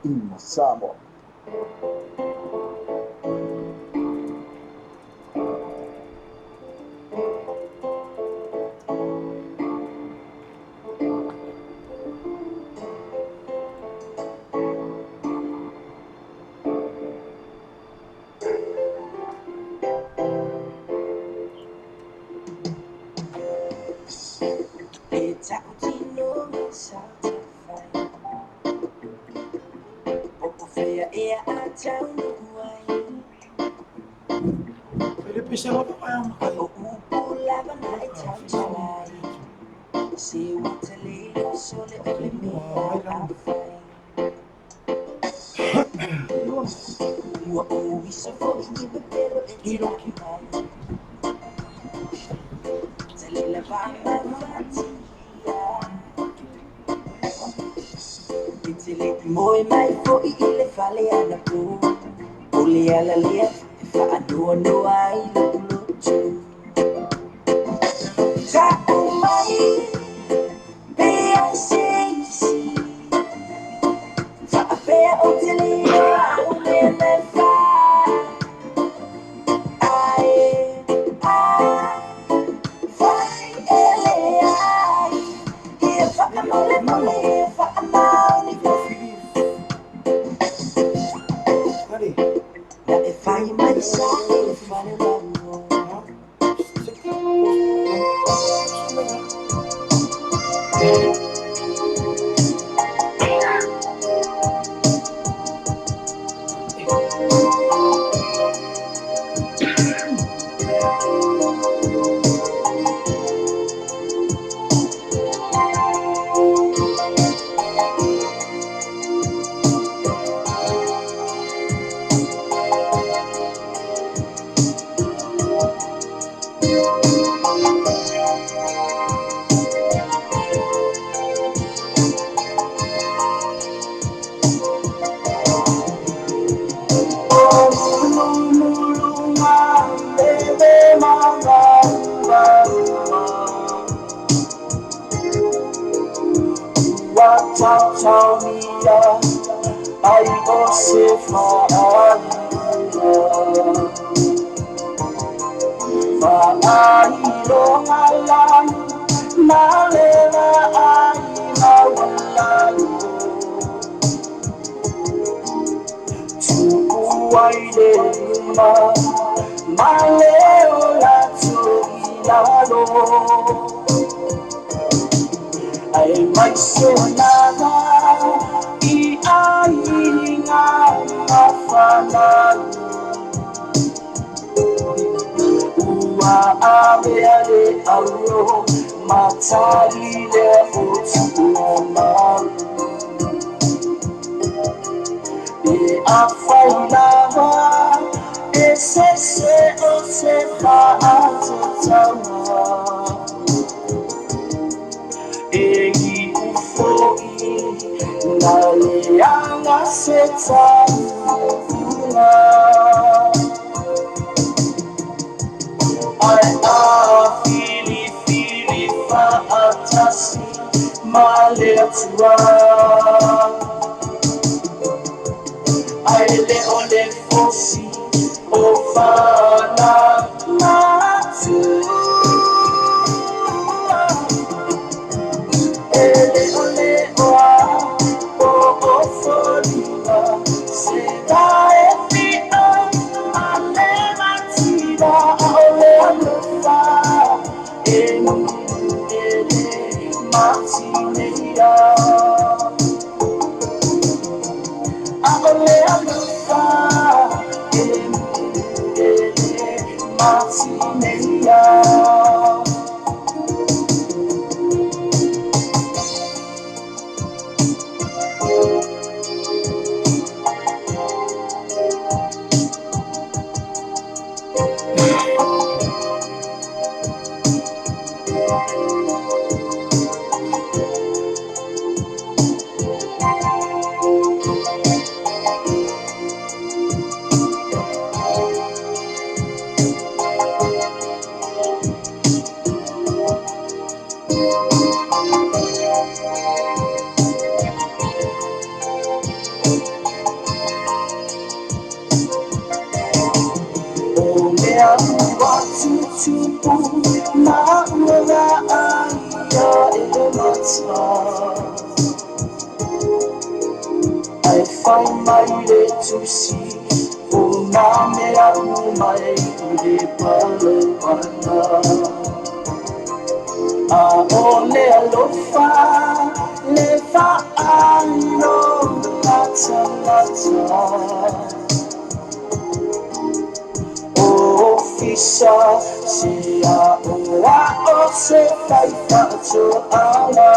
In Samoa. tupu ma ua laa ia e mata. Ae fai mai le tusi o nā mea uma e iu i le palapala. A o le alofa le faailo latalata. Ofisa se aʻoaʻo se faifaatoaga.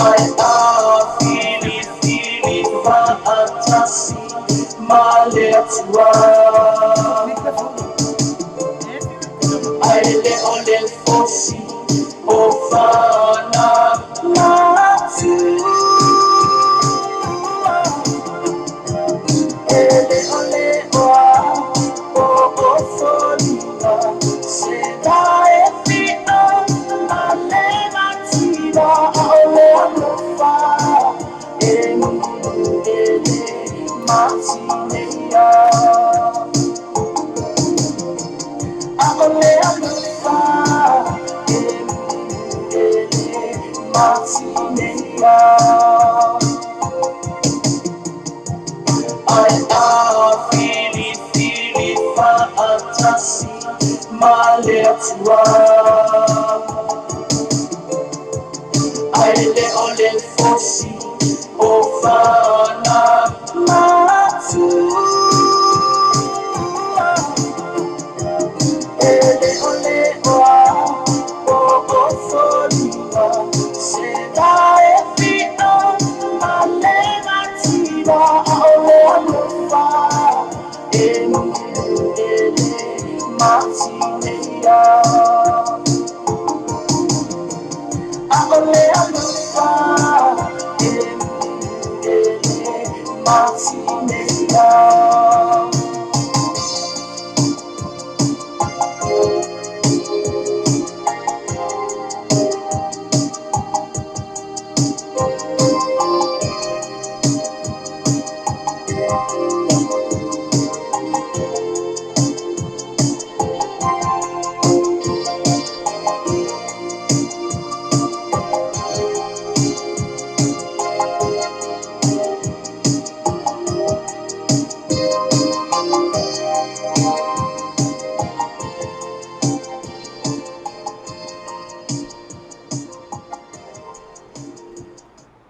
Ae a filifili faatasi ma le Atua. Ae le o le fosi o fana matua. E le o le oa o o foliga se la e fia ma le mativa a o le alofa e e le matineia. A o le alofa e e le matineia. Ae a filifili faatasi ma le Atua. Ae le o le fosi o fana matua. E le o le oa o o foliga se la e fia ma le mativa a o le alofa e e le matineia. A o le alofa e e le matineia.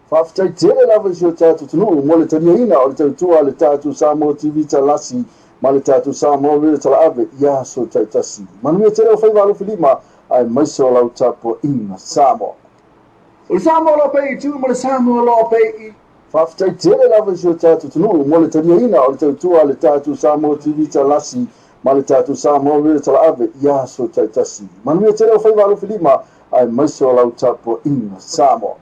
Faafetai tele lava i si o tatou atunuu mo le taliaina o le tautua a le tatou Samoa TV Talasi ma le tatou Samoa Radio Talaave i aso taitasi. Manuia tele o faiva alofilima aemaise o lau tapuaiga Samoa. O le Samoa loa pei i tu ma le Samoa loa pei i. Faafetai tele lava i si o tatou atunuu mo le taliaina o le tautua a le tatou Samoa TV Talasi ma le tatou Samoa Radio Talaave i aso taitasi. Manuia tele o faiva alofilima aemaise o lau tapuaiga Samoa.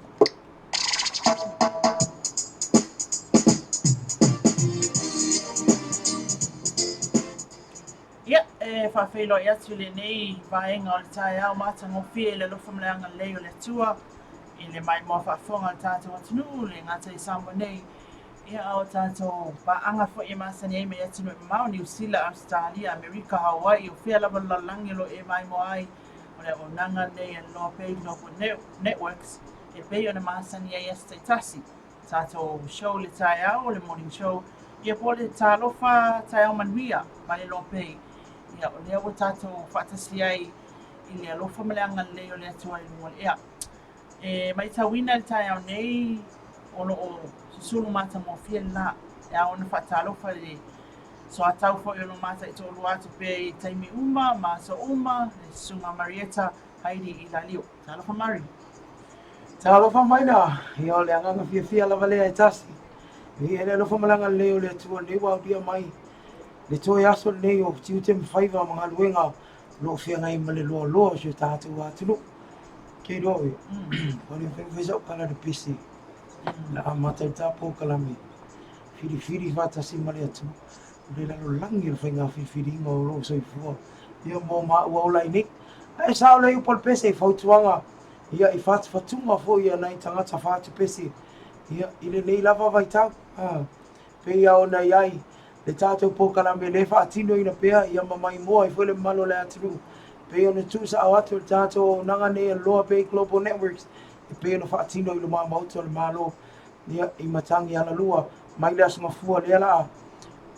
Ia, e faafeiloai atu i lenei vaega o le taeao matagofie i le alofa ma le agalelei o le Atua i le maimoa faafofoga a le tatou atunuu, le gata i Samoa nei, ia a o tatou paaga foi e masani ai mai atunuu e mamao, Niu Sila, Ausetalia, Amerika, Hawaii, o fea lava le lalolagi o lo o e maimoa ai, o le auaunaga lenei a le Loa Pay Global Networks e pei ona masani ai aso taitasi. Tatou show le taeao, le morning show, ia po o le talofa taeao manuia ma le Loa Pay. Ia, o lea ua tatou faatasi ai i le alofa ma le agalelei o le Atua i luga o le ea. E matauina i le taeao nei o lo o susulu matagofie le la, e ao ona faatalofa i le soatau foi o lo mataitoalua atu pea i taimi uma ma aso uma, le Susuga Marieta Heidi Ilalio. Talofa Mari. Talofa mai la, ia o le agaga fiafia lava lea e tasi. Ia le alofa ma le agalelei o le Atua lenei ua aulia mai le toe aso lenei o tiute ma faiva ma galuega o lo o feagai ma le loaloa o si o tatou atunuu. Ke iloa oe, o le fai fai sau tala le pese, la amata i le ta polokalame, filifili faatasi ma le Atua, o le lalolagi o le faiga filifiliga o lou soifua, ia mo maua ola ai nei. Ae sao lelei upu a le pese i fautuaga, ia i fatufatuga foi a nai tagata fatupese, ia i lenei lava vaitau, a, pei lava ona i ai. le tatou polokalame lea e faatinoina pea ia ma maimoa ai foi le mamalu o le atunuu pei ona tuusao atu e le tatou auaunaga nei a Loa Bay Global Networks e pei ona faatino i luma maota o le Malo ia, i Matagi Alalua mai le Aso Gafua lea la a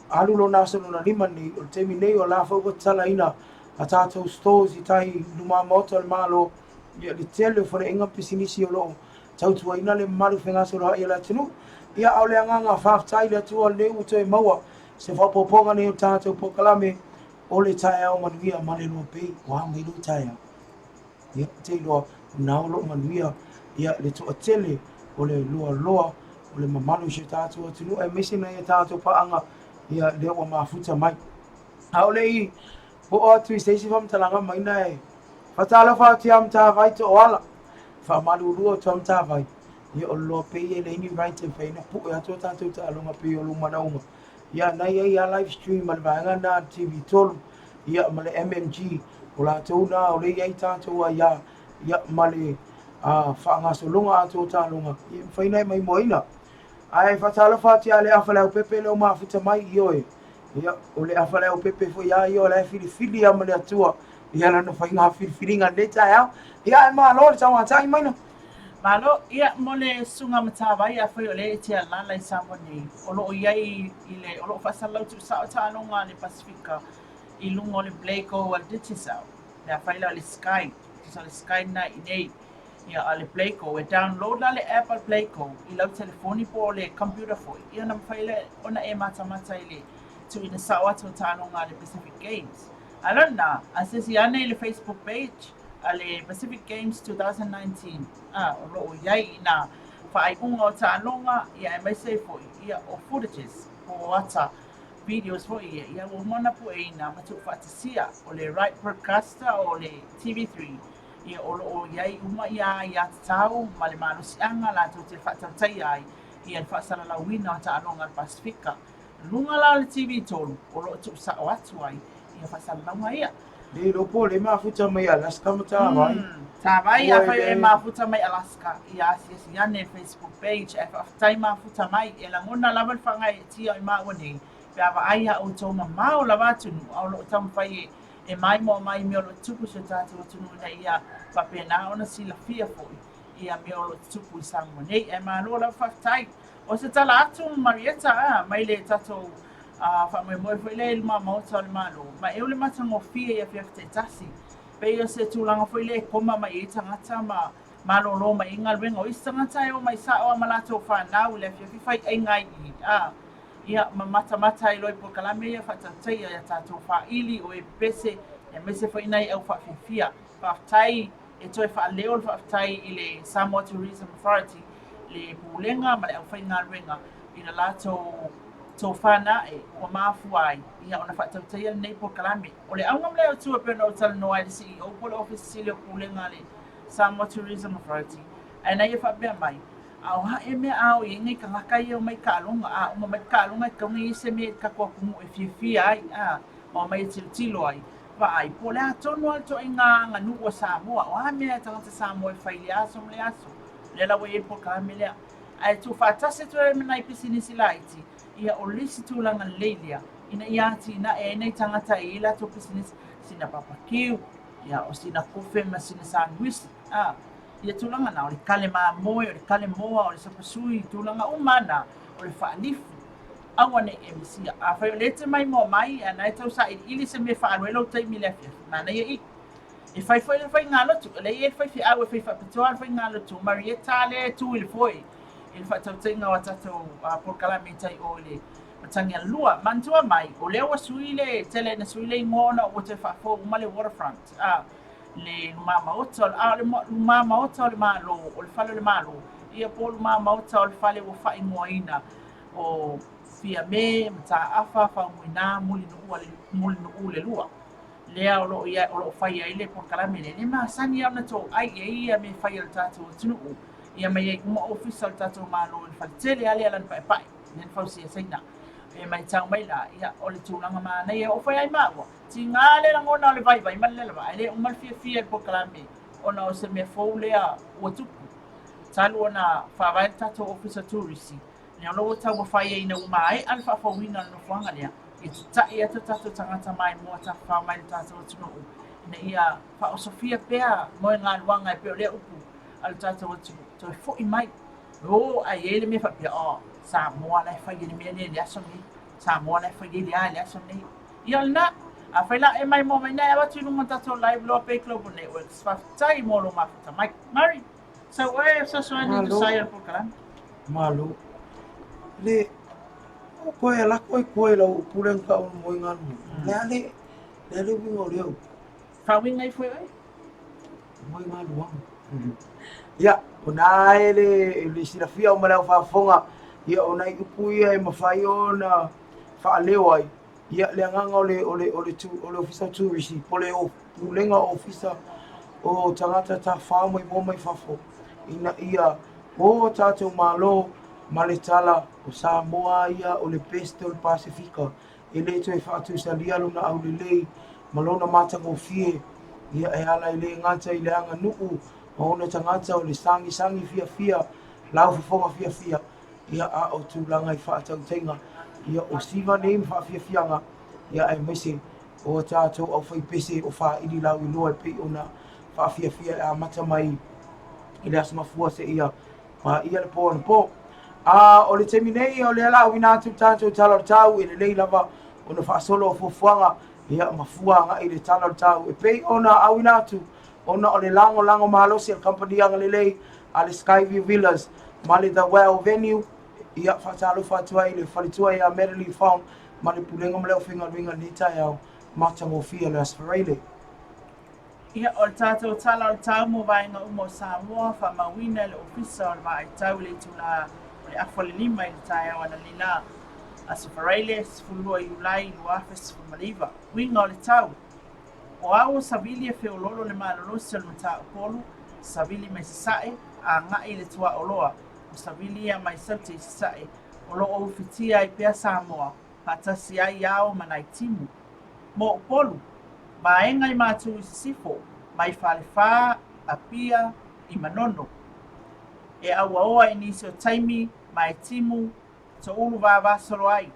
alu lona aso lona lima nei. O le taimi nei o la foi ua tatalaina a tatou stores i tai i luma maota o le Malo, ia le tele o faleaiga ma pisinisi o lo o tautuaina le mamalu fegasoloai o le atunuu. Ia, a o le agaga faafetai i le Atua lenei ua toe maua se faaopoopoga nei o le tatou polokalame o le taeao manuia ma le Loa Bay. Ua ao mai lou taeao. Ia, ou te iloa o na o lo o manuia ia le toatele o le loaloa o le mamalu i si o tatou atunuu aemaise nai a tatou paaga ia lea ua mafuta mai. A o le i oo atu i se isi faamatalaga maina e faatalofa atu ia Matavai Tooala, faamalulu atu a Matavai, ia o le loa pei e leai ni right e mafai ona pue atu a tatou taaloga pei o lou manaoga. Ia na i ai a live stream a le vaega na a le TV3 ia ma le MMG, o latou na o lea e i ai tatou aia ia ma le faagasologa atoa o taaloga ia e mafai ona e maimoaina. Ae faatalofa atu ia Leafa Leaupepe lea ua mafuta mai, ioe. Ia, o Leafa Leaupepe foi a ia o la e filifili lava ma le Atua ia lana faiga filifiliga i lenei taeao. Ia ae malo le tauatai maina. Malo, ia, mo le Susuga Matavai, afai o lea e te alaala i Samoa nei, o lo o i ai i le, o lo o faasalalau tuusao taaloga a le Pasefika i luga o le Playgo a le Digicel, pe afai la o le Sky, tusa o le Sky lena i inei, ia, a o le Playgo, e download la le app a le Playgo i lau telefoni po o le computer foi, ia ona mafai lea ona e matamata i le tuuina sao atu o taaloga a le Pacific Games. A lona, asiasi ane i le Facebook page a le Pacific Games 2019, a, o lo o i ai i nā faaiuga o taaloga, ia aemaise ai foi, ia, o footages, po o ata videos foi ia, ia ua uma ona pueina ma tuufaatasia. O le Right Broadcaster o le TV3, ia o lo o i ai uma ia aiatatau ma le malosiaga latou te faatautaia ai ia le faasalalauina o taaloga a le Pasefika. Luga la o le TV3 o lo o tuusao atu ai ia faasalalauga ia. Le iloa po o lea e mafuta mai Alaska ma Tavai. Tavai, afai o e mafuta mai Alaska, ia asiasi ane i le Facebook page ae faafetai mafuta mai. E lagona lava le faagaeetia o i maua nei pe a vaai ia outou mamao lava atunuu a o lo o taumafai e e maimoa mai i mea o lo o tutupu i si o tatou atunuu ina ia faapena ona silafia foi ia mea o lo o tutupu i Samoa nei. Ae malo lava faafetai. O se tala atu Marietta a, mai le tatou faamoemoe foi lea i luma maota o le Malo, ma e o le matagofie i afiafi taitasi. Pei o se tulaga foi lea e koma mai ai tagata ma malolo mai ai galuega. O isi tagata e omai sao lava ma latou fanau i le afiafi fai aiga ai i i, a, ia, ma matamata ai loa i polokalame ia faatautaia i a tatou faili o e pepese, aemaise foi nai au faafiafia. Faafetai. E toe faaleo le faafetai i le Samoa Tourism Authority, le Pulega ma le aufaigaluega i le latou tofa nae ua mafua ai ia ona faatautaia lenei polokalame. O le auga ma le autu e pei ona ou talanoa ai i le CEO po o le Ofisa Sili o Pulega a le Samoa Tourism Authority, ae na ia faapea mai, a o aʻe mea a o i ai nei tagata ia e omai i taaloga, a uma mai le taaloga e tatau ona i ai se mea i le tatou atunuu e fiafia ai, a, ma omai e tilotilo ai. Vaai, po o le a tonu lava le ituaiga aganuu a Samoa, o a mea a tagata Samoa e fai i lea aso ma lea aso. O lea la ua i ai le polokalame lea. Ae tuufaatasi atu ai ma nai pisinisi laiti, ia o le isi tulaga lelei lea, ina ia atinae ai nai tagata e i ai latou pisinisi, sina papakiu, ia o sina kofe ma sina sanuisi, a, ia tulaga na, o le kale mamoe, o le kale moa, o le sapasui, tulaga uma lava na, o le faalifu. Aua ne i e misia. Afai o lea e te maimoa mai, a na e tau sailiili se mea e faaalu ai lou taimi i le afiafi, manaia i. E fai foi le faigalotu, o lea e i ai le faifeau e fai faapitoa le faigalotu, Marietta lea e tu i le foe i le faatautaiga o a tatou polokalame i tai o i le Matagialua. Manatua mai, o lea ua sui le, tele ina sui le igoa ona ua toe faafou uma le waterfront, a, le luma maota, a o le luma maota o le Malo, o le fale o le Malo, ia po o luma maota o le fale ua faaigoaina o Fiame, Mataafa, Faumuina, Mulinuu le Lua. Lea o lo o, ia, o lo o fai ai le polokalame lea. E le masani lava ona toai i ai ia mea fai a le tatou atunuu. Ia ma i ai uma ofisa o le tatou Malo i le faletele lava lea lana paepae, lea na fausia e Saina. E matau mai la, ia, o le tulaga manaia e oo foi ai maua. Tiga le lagona o le vaivai ma le lalava, ae le uma le fiafia i le polokalame ona o se mea fou lea ua tupu. Talu ona faavae le tatou ofisa turisi, Lea o lo o ua taumafai ai ina ua maea le faafouina o le nofoaga lea, ia tata'i atu o tatou tagata maimoa tafafao mai i le tatou atunuu ina ia faaosofia pea moegaluaga e pei o lea upu a le tatou atunuu, toe fo'i mai. O, ae i ai le mea faapea, oh, Samoa la e fai ai le mea lea i le aso lenei, Samoa la e fai ai le a i le aso lenei. Ia o lena, afai la e maimoa mai na e avatu i luga o le tatou live Loa Bay Global Networks. Faafetai mo lou mafuta mai. Murray, sau oe e fesoasoani i tusa ai o le polokalame. Malo. Le o koe lako i koe lau pule na tau moe ngalu. Le ale le ale uiga o lea upu. Faauiga ifo e oe. Moe galuaga. Ia, o na e le, le silafia o ma le au faafofoga, ia o nai upu ia e mafai ona faaleo ai, ia le agaga o le, o le, o le, tu, o le ofisa o turisi, po le o, pulega ofisa o tagata tafafao maimoa mai fafo, ina ia o tatou Malo ma le tala o Samoa ia o le best o le Pasefika, e le toe faatusalia lona aulelei ma lona matagofie, ia e ala e le gata i le aganuu ma ona tagata o le sagisagi fiafia, laufofoga fiafia, ia a o tulaga i faatautaiga, ia o siva nei ma faafiafiaga, ia aemaise o tatou aufaipese o faaili lauiloa e pei ona faafiafia e amata mai i le Aso Gafua seia paia le po anapo. A o le taimi nei, o lea la auina atu le tatou tala o le tau, e lelei lava ona faasolo o fuafuaga, ia ma fua agai i le tala o le tau e pei ona auina atu ona o le lagolago malosi a le kamupani agalelei a le Skyview Villas ma le The Well Venue. Ia faatalofa atu ai i le faletua ia Madeline Fong ma le pulega ma le aufaigaluega i lenei taeao matagofie o le Aso Faraile. Ia, o le tatou tala o le tau mo vaega uma o Samoa, faamauina e le Ofisa o le Vaai Tau i le itula o le afa o le 5 i le taeao analeila, Aso Faraile, 12 Iulai 2019. Uiga o le tau. O au o Savili e feololo le malolosi o le Mata-Upolu, Savili mai Sasae, agai i le Tuaoloa, o Savili ia mai Saute i Sasae, o lo o ufitia ai pea Samoa, faatasi ai Ao ma Naitimu. Mo Upolu, vaega i Matu i Sisifo, mai Falefa, Apia, i Manono. E auaoa i nisi o taimi, Maetimu, Toulu vavasolo ai.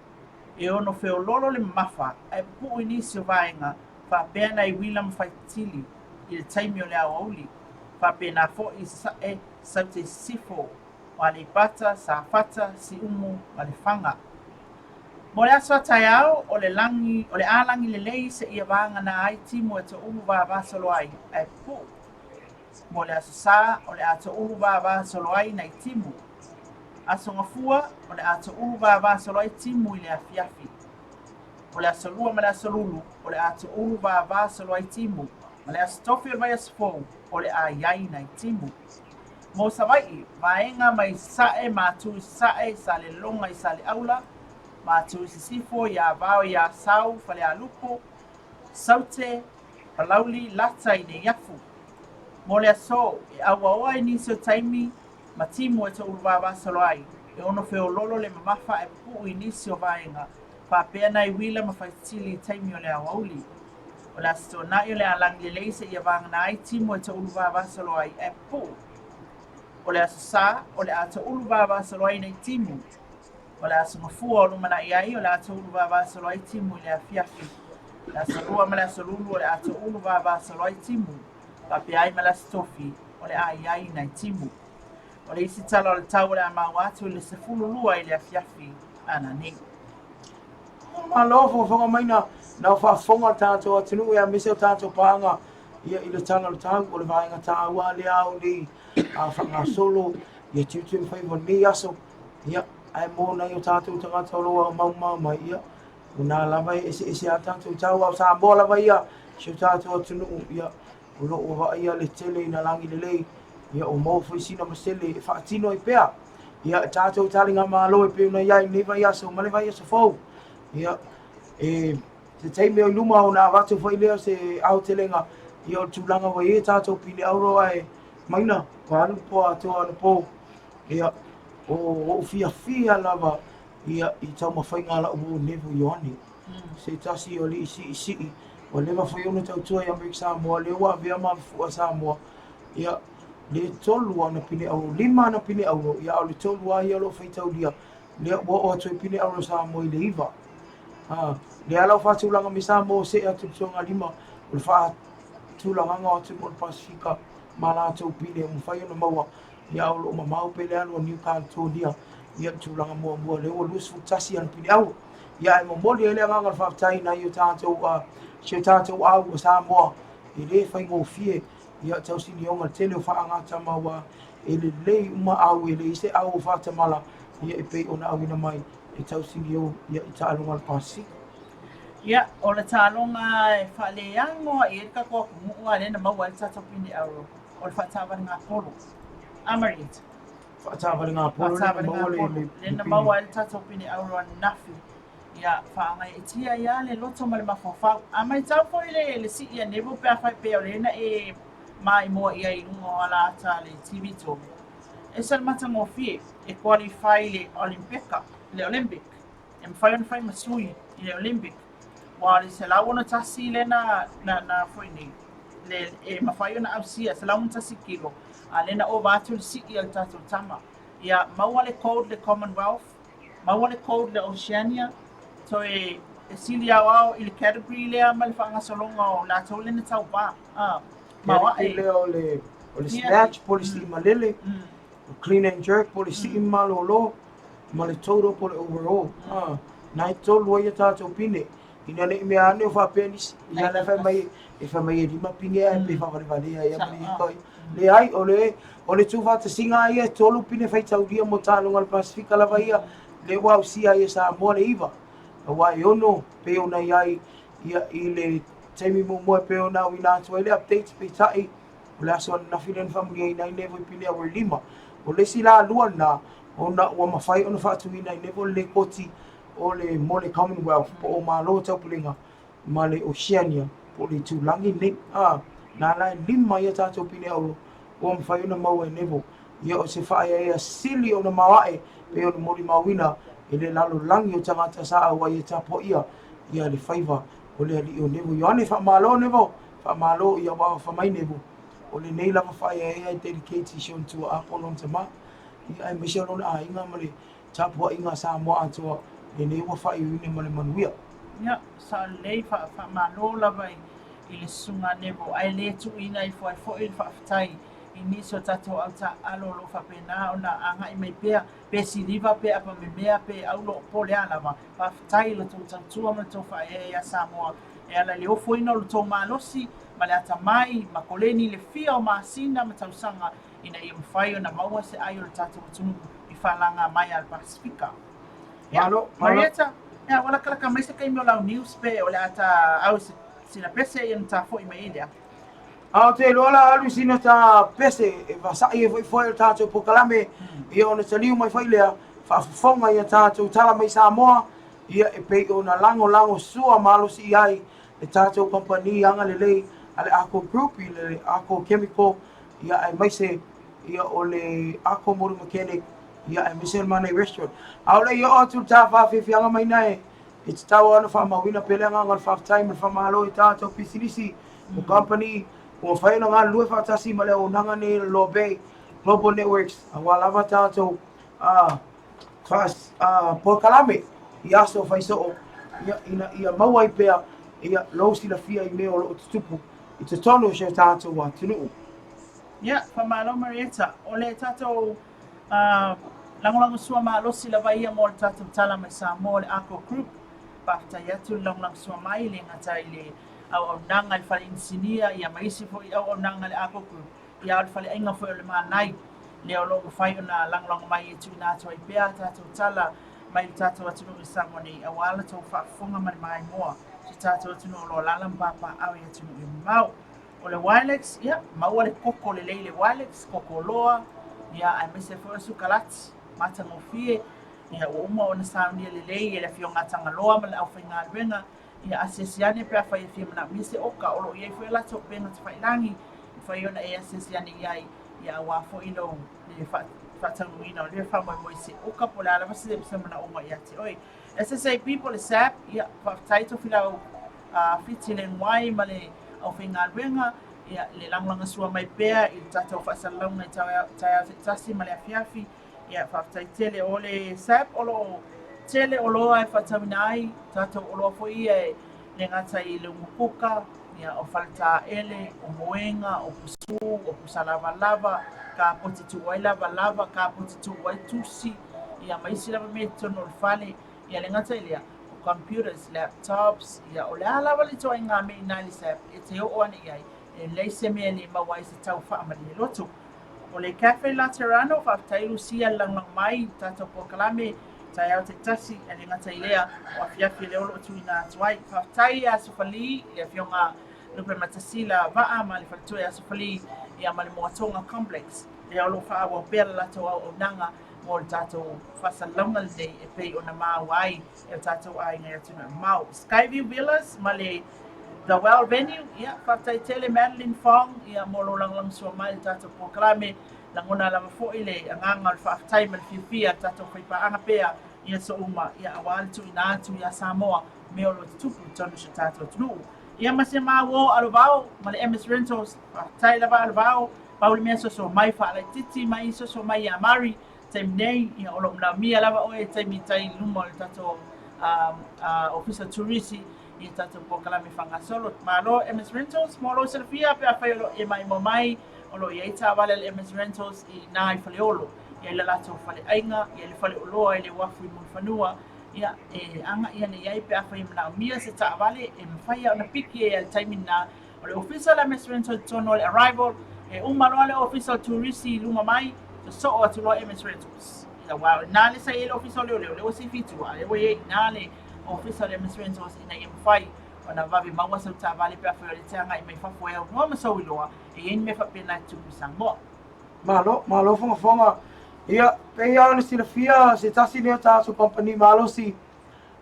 E ono feololo le mamafa ae pupuu i nisi o vaega faapea nai uila ma faitili i le taimi o le aoauli. Faapena foi i Sasae, Saute i Sisifo, o Aleipata, Safata, Siumu ma Lefaga. Mo le aso a taeao, o le lagi, o le a lagi lelei seia vagana ai timu e toulu vavasolo ai, ae pupuu. Mo le Aso Sa, o le a toulu vavasolo ai nai timu. Aso Gafua, o le a toulu vavasolo ai timu i le afiafi. O le Aso Lua ma le Aso Lulu, o le a toulu vavasolo ai timu. Ma le Aso Tofi o le vaiaso fou, o le a i ai nai timu. Mo Savaii, vaega mai Sasae, Matu i Sasae, Salelologa i Saleaula, Matu i Sisifo, i Avao i Asau, Falealupo, Saute, Palauli, Lata i Neiafu. Mo le aso, e auaoa i nisi o taimi ma timu e toulu vavasolo ai, e ono feololo le mamafa ae pupuu i nisi o vaega, faapea nai uila ma faitili i taimi o le aoauli. O le Aso Toonai o le a lagi lelei seia vagana ai timu e toulu vavasolo ai ae pupuu. O le Aso Sa, o le a toulu vavasolo ai nei timu. O le Aso Gafua o lumanai ai, o le a toulu vavasolo ai timu i le afiafi. O le Aso Lua ma le Aso Lulu o le a toulu vavasolo ai timu. Faapea ai ma le Aso Tofi, o le a i ai nai timu. O le isi tala o le tau o le a maua atu i le 12 i le afiafi ananei. Malo fofoga mai na na faafofoga le tatou atunuu aemaise o tatou paaga ia i le tala o le tau o le vaega taua lea ao nei a faagasolo ia tiute ma faiva o lenei aso ia ae mo nai o tatou tagata o lo o maumau mai ia o nā lava e eseese a tatou tau a o Samoa lava ia si o tatou atunuu ia o lo o vaaia le tele i nā lagi lelei ia o maua foi sina masele e faatino ai pea ia tatou taligamalo e pei ona i ai lenei vaiaso ma le vaiaso fou ia e se taimi o i luma ona avatu foi lea o se aotelega ia o le tulaga ua i ai tatou pine auro ae maina ua alu le po atoa anapo ia o ou fiafia lava ia i taumafaiga a lau uo Neville Ioane se tasi o alii siisii ua leva foi ona tautua i Amerika Samoa lea ua avea ma fua Samoa ia le tolu ana pine auro, lima ana pine auro, ia a o le tolu lava ia o lo o faitaulia. Lea ua oo atu ai pine auro o Samoa i le 9. A, lea la ua faatulaga mai Samoa see atu i le toagalima o le faatulagaga o atunuu o le Pasefika ma latou pine ua mafai ona maua, ia a o lo o mamao pea le alu a New Caledonia ia le tulaga muamua lea ua 21 ana pine auro. Ia ae momoli ai le agaga o le faafetai i nai o tatou si o tatou au o Samoa e le faigofie ia tausinioga le tele o faagatama ua e lelei uma au e leai se au o faatamala ia e pei ona auina mai e tausinio ia i taaloga a le Pasefika. Ia, o le taaloga e faaleago ai le tatou atunuu a lea na maua ai le tatou pine auro, o le faataavalea polo. A Marieta? Faataavalea polo lea na maua le lea na maua ai le tatou pine auro ananafi. Ia, faagaeetia ai lava le loto ma le mafaufau. A matau foi le, le sii a Neville pe a faapea o lea na e maimoa i ai i luga o alaata a le TV 3, ese le matagofie e qualify i le Olympeka, le Olympic. E mafai ona fai ma sui i le Olympic. Aua o le 161 lea na, na, na foi nei, le, e mafai ona ausia, 161 kilo, a lea na ova atu le sii a le tatou tama. Ia, maua le gold le Commonwealth, maua le gold le Oceania, toe e sili aoao i le category lea ma le faagasologa o latou lea na tauva. Ah, maoae. lea o le, o le snatch po o le sii malele, o clean and jerk po o le sii malolo, ma le total po o le overall. Ah, na e tolu ai a tatou pine. Ina ne i mea ane o faapea nisi, ia la e fai mai, e fai mai e lima pine ae pei faavalevalea ai ma le ika ia. Leai, o le, o le tuufaatasiga lava ia e tolu pine faitaulia mo taaloga a le Pasefika lava ia, lea ua ausia ai e Samoa le iva, aua e ono pei ona i ai ia i le taimi muamua e pei ona auina atu ai le update, peitai, o le aso ananafi lea na faamuliaina ai Neville i pine aua e lima. O le isi la lua lena, ona ua mafai ona faatuina e Neville le lekoti o le mo le Commonwealth po o Malo o Taupulega ma le Oceania po o le itulagi lenei. A, na la e lima ai a tatou pine auro ua mafai ona maua e Neville. Ia o se faaeaea sili ona maoae pei ona molimauina e le lalolagi o tagata sa auai e tapuaia ia le faiva o le alii o Neville. Ioane, faamalo Neville, faamalo ia ua aofa mai Neville. O lenei lava faaeaea e dedicate i si ona tuaa po o lona tama, ia aemaise o lona aiga ma le tapuaiga a Samoa atoa, lenei ua faaiuina ma le manuia. Ia, sao lelei, faamalo lava i le Susuga Neville, ae le tuuina ifo ai foi le faafetai i nisi o tatou au taaalo o lo o faapena ona agai mai pea, pe siliva, pe apamemea, pe auro, po o le a lava. Faafetai i la outou tautua ma la outou faaeaea ia Samoa e ala i le ofoina o lo outou malosi ma le atamai ma koleni i le fia o masina ma tausaga ina ia mafai ona maua se ai o le tatou atunuu i falaga mai a le Pasefika. Ia, Malo, malo. Marietta, ia, ua lakalaka mai se taimi o lau news pe o le a ta au se, sina pese ia ona ta foi mai ai lea. A ou te iloa la alu sina ta pese e vasa'i ai foi foe o le tatou polokalame, ia ona taliu mai foi lea, faafofoga ia tatou tala mai Samoa, ia e pei ona lagolago sua malosi i ai le tatou kamupani agalelei a le Arco Group i le Arco Chemical, ia aemaise ia o le Arco Motor Mechanic, ia aemaise o le Manai Restaurant. A o le i oo atu i le ta faafiafiaga mai na e, e tatau lava ona faamauina pea le agaga o le faafetai ma le faamalo i tatou pisinisi o company ua mafai ona galulue faatasi ma le auaunaga nei o le Loa Bay Global Networks aua lava tatou polokalame i aso faisoo ia, ina ia maua ai pea ia lou silafia i mea o lo o tutupu i totonu o si o tatou atunuu. Ia, faamalo Marietta. O le tatou lagolagosua malosi lava ia mo le tatou tala mai Samoa o le Arco Group. Faafetai atu le lagolagosua mai, le gata i le auaunaga i le fale inisinia ia ma isi foi auaunaga a le Arco Group, ia a o le faleaiga foi o le Manai lea o lo o mafai ona lagolago mai e tuuina atu ai pea a tatou tala mai le tatou atunuu i Samoa nei aua la tou faafofoga ma le maimoa si tatou atunuu o lo o alaala ma papaaao i atunuu e mamao. O le Wilex, ia, maua le koko lelei i le Wilex, koko loa, ia, aemaise foi o sukalati, matagofie, ia, ua uma ona saunia lelei e le Afioga a Tagaloa ma le aufaigaluega, ia, asiasi ane pe afai e fia manaomia se oka, o lo o i ai foi a latou upega tafailagi, e mafai ona e asiasi ane i ai, ia, aua foi lou, le faataunuuina o lea faamoemoe i se oka po o le a lava se manaoga ia te oe. SSAB po o le SAB, ia, faafetai Tofilau Fiti Lenuai ma le aufaigaluega, ia, le lagolagasua mai pea i le tatou faasalalauga i taeao taitasi ma le afiafi. Ia, faafetai tele. O le SAP o lo o tele oloa e faatauina ai, tatou oloa foi ia e le gata i le umukuka, ia, o faletaele, o moega, o pusu, o pusa lavalava, kapoti tuu ai lavalava, kapoti tuu ai tusi, ia ma isi lava mea i totonu o le fale. Ia le gata i lea, o computers, laptops, ia o le a lava le ituaiga mea i ina i le SAP e te oo ane i ai, e leai se mea e le maua ai se tau faamalie loto. O le Cafe Laterano, faafetai Lucia le lagolago mai i le tatou polokalame taeao taitasi, ae le gata i lea, o afiafi lea o lo o tuuina atu ai. Faafetai ia Sofali, le afioga Lupematasila Vaa ma le faletua ia Sofali, ia ma le Moatoga Complex, lea o lo o faaauau pea le latou auaunaga mo le tatou faasalalauga lenei e pei ona maua ai e o tatou aiga i atunuu e mamao. Skyview Villas ma le The Well Venue, ia, faafetai tele Madeline Fong, ia, mo lou lagolagosua mai i le tatou polokalame. Lagona lava foi le agaga o le faafetai ma le fiafia le tatou faipaaga pea i aso uma, ia, aua le tuuina atu ia Samoa mea o lo o tutupu i totonu o si o tatou atunuu. Ia, ma se maua o Alovao ma le MS Rentals, faafetai lava Alovao, pau le mea soso mai faalaitiiti mai soso mai ia Mari, taimi nei, ia, o lo o manaomia lava oe i taimi tai i luma o le tatou Ofisa Turisi i le tatou polokalame faagasolo. Malo MS Rentals mo lou silafia pe afai o lo o e maimoa mai, o lo o i ai taavale a le MS Rentals i ina i Faleolo. E i ai le latou faleaiga, e i ai le faleoloa i le uafu i Mulifanua, ia, e agai ane i ai pe afai e manaomia se taavale, e mafai lava ona piki ai i le taimi lena. O le ofisa o le MS Rental i totonu o le arrival, e uma loa le ofisa o turisi i luma mai, sosoo atu loa MS Rentals. Ia, aua o ina le sa i ai le ofisa o leoleo, lea ua sifi i tua, a lea ua i ai i ina le ofisa o le MS Rentals ina ia mafai ona vave maua sau taavale pe afai o lea e te agai mai fafo e aunoa ma sou iloa e i ai ni mea faapena e tupu i Samoa. Malo, malo fogafoga. Ia, pei lava ona silafia se tasi lenei o tatou kamupani malosi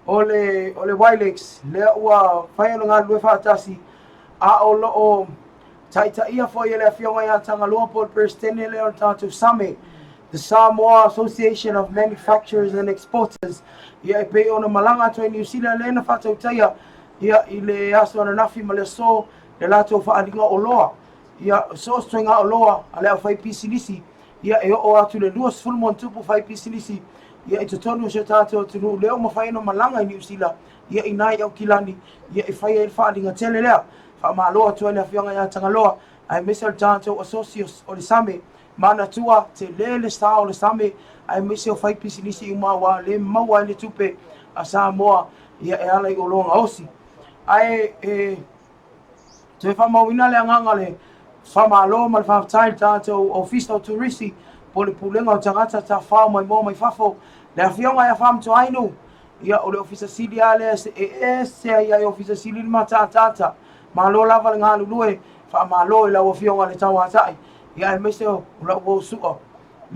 o le, o le Wilex, lea ua fai ona galulue faatasi, a o lo o taitaia foi e le Afioga ia Tagaloa po o le Peresetene lea o le tatou SAME, the Samoa Association of Manufacturers and Exporters, ia e pei ona malaga atu ai Niu Sila lea na faatautaia ia i le aso ananafi ma le aso le latou faaaliga oloa. Ia so o se ituaiga oloa a le aufaipisinisi ia e oo atu i le 20 ma ona tupu faipisinisi ia i totonu o si o tatou atunuu lea ua mafai ona malaga i Niu Sila ia i ina i Aukilani ia e fai ai le faaaliga tele lea. Faamalo atu ai le Afioga ia Tagaloa aemaise o le tatou Associos o le Same Manatua, tele le sa o le Same aemaise o faipisinisi uma aua le maua ai le tupe a Samoa ia e ala i oloa gaosi. Ae e toe faamauina le agaga o le faamalo ma le faafetai i le tatou Ofisa o Turisi po o le Pulega o Tagata Tafafao Maimoa Mai Fafo, le Afioga ia Faamatuainu, ia o le Ofisa Sili lava lea e ese ai i Ofisa Sili le mataataata. Malo lava le galulue, faamalo i lau Afioga i le Tauatai, ia aemaise o lau uo Sua,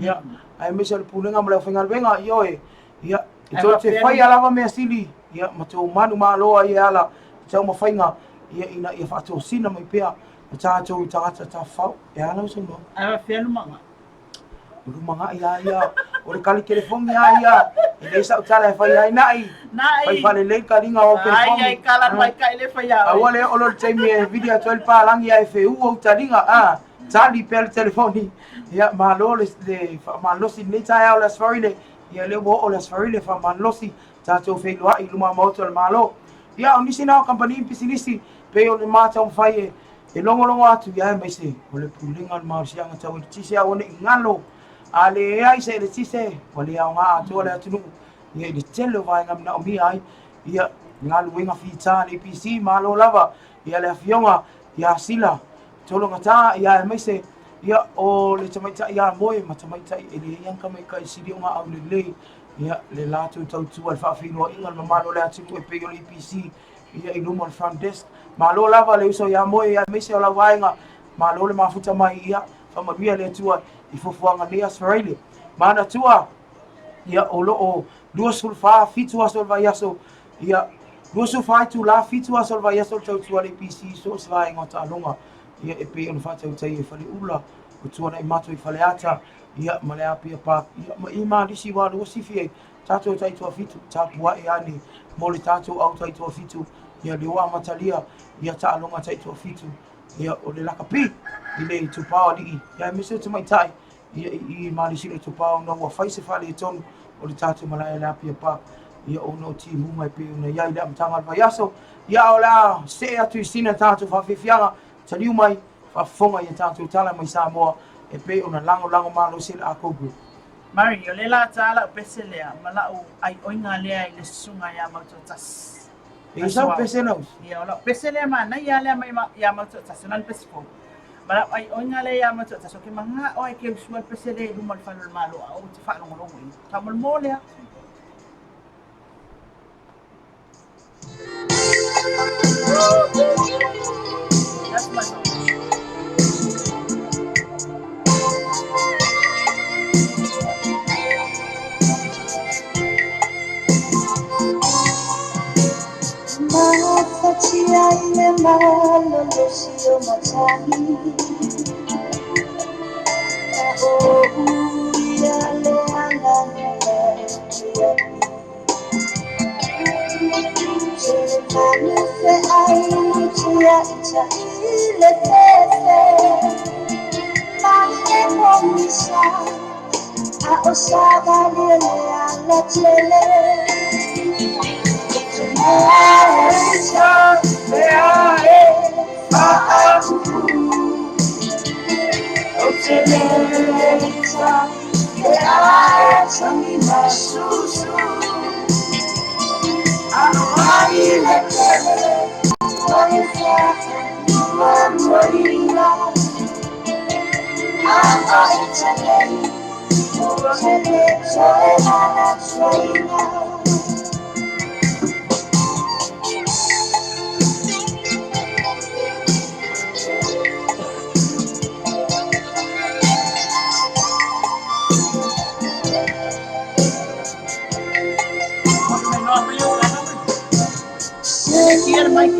ia aemaise o le Pulega ma le aufaigaluega, ioe, ia e tou te faia lava mea sili, ia ma tou manumalo ai e ala i taumafaiga, ia ina ia faatosina mai pea o tatou tagata tafafao. E a lau saunoaga? Ae faapefea Lumaga? O Lumaga ia ia, o le kali telefoni a ia, e leai sau tala e fai ai na'i. Na'i. Fai faalelei le kaliga o au telefoni. Ai ai kala mai kai le fai a oe. Aua le oo loa i le taimi e vili atu ai le palagi ae feuu ou taliga, a, tali pea le telefoni. Ia, malo le, le faamalosi i lenei taeao le Aso Faraile. Ia, lea ua oo le Aso Faraile faamalosi tatou feiloai i luma o Maota o le Malo. Ia, o nisi na o kamupani ma pisinisi, pei o le ma taumafai e, e logologo atu, ia aemaise o le Pulega o le Malosiaga Tau Eletise aua ne i galo. A leai se eletise, ua le aoga atoa le atunuu, ia i le tele o vaega manaomia ai, ia galuega fita a le EPC, malo lava, ia le Afioga ia Sila Tologata, ia aemaise, ia o le tamaitai ia Moe ma tamaitai e leai lava ni tamaitai sili o gaau lelei, ia le latou tautua i le faafeiloaiga i le mamalu o le atunuu e pei o le EPC, ia i luma o le front desk. Malo lava le uso ia Moe aemaise o lau vaega, malo le mafuta mai, ia faamanuia le Atua i fuafuaga nei Aso Faraile. Manatua, ia o lo o 24, 7 aso o le vaiaso, ia 24 itula, 7 aso o le vaiaso le tautua a le EPC i so o se vaega o taaloga, ia e pei ona faatautai e Faleula, o Tuanaimato i Faleata, ia ma le Apia Park, ia ma i ma nisi ua alu sifi ai tatou taitoafitu, tapuai ane mo le tatou au taitoafitu, ia lea ua amatalia ia taaloga taitoafitu, ia o le lakapi i le itupa o alii, ia aemaise o tamaitai. Ia i i Malesina Tupao ona ua fai se faaletonu o le tatou malae i le Apia Park ia ona o timuga e pei ona i ai i le amataga o le vaiaso. Ia a o le a see atu i sina tatou faafiafiaga, taliu mai, faafofoga i a tatou tala mai Samoa e pei ona lagolago malosi e le Ako Group. Mary, o lea la ta lau pese lea ma lau aioiga lea i le susuga ia Mautoatasi. E i sau pese na usi? Ia, o lau pese lea manaia lea mai ia Mautoatasi, ona le pese fou. Ma lau aioiga lea ia Mautoatasi, o ke manga'o ai ke usua le pese lea i luma o le fale o le Malo a ou te faalogologo i. Faamolemole lea. That's my song. Mafatia i le malolosi o matagi A o ia le agaga afiafi Se manu fe ai tia i ta i le fefe Mani e pomisa A o savali le ala tele Kia le mic.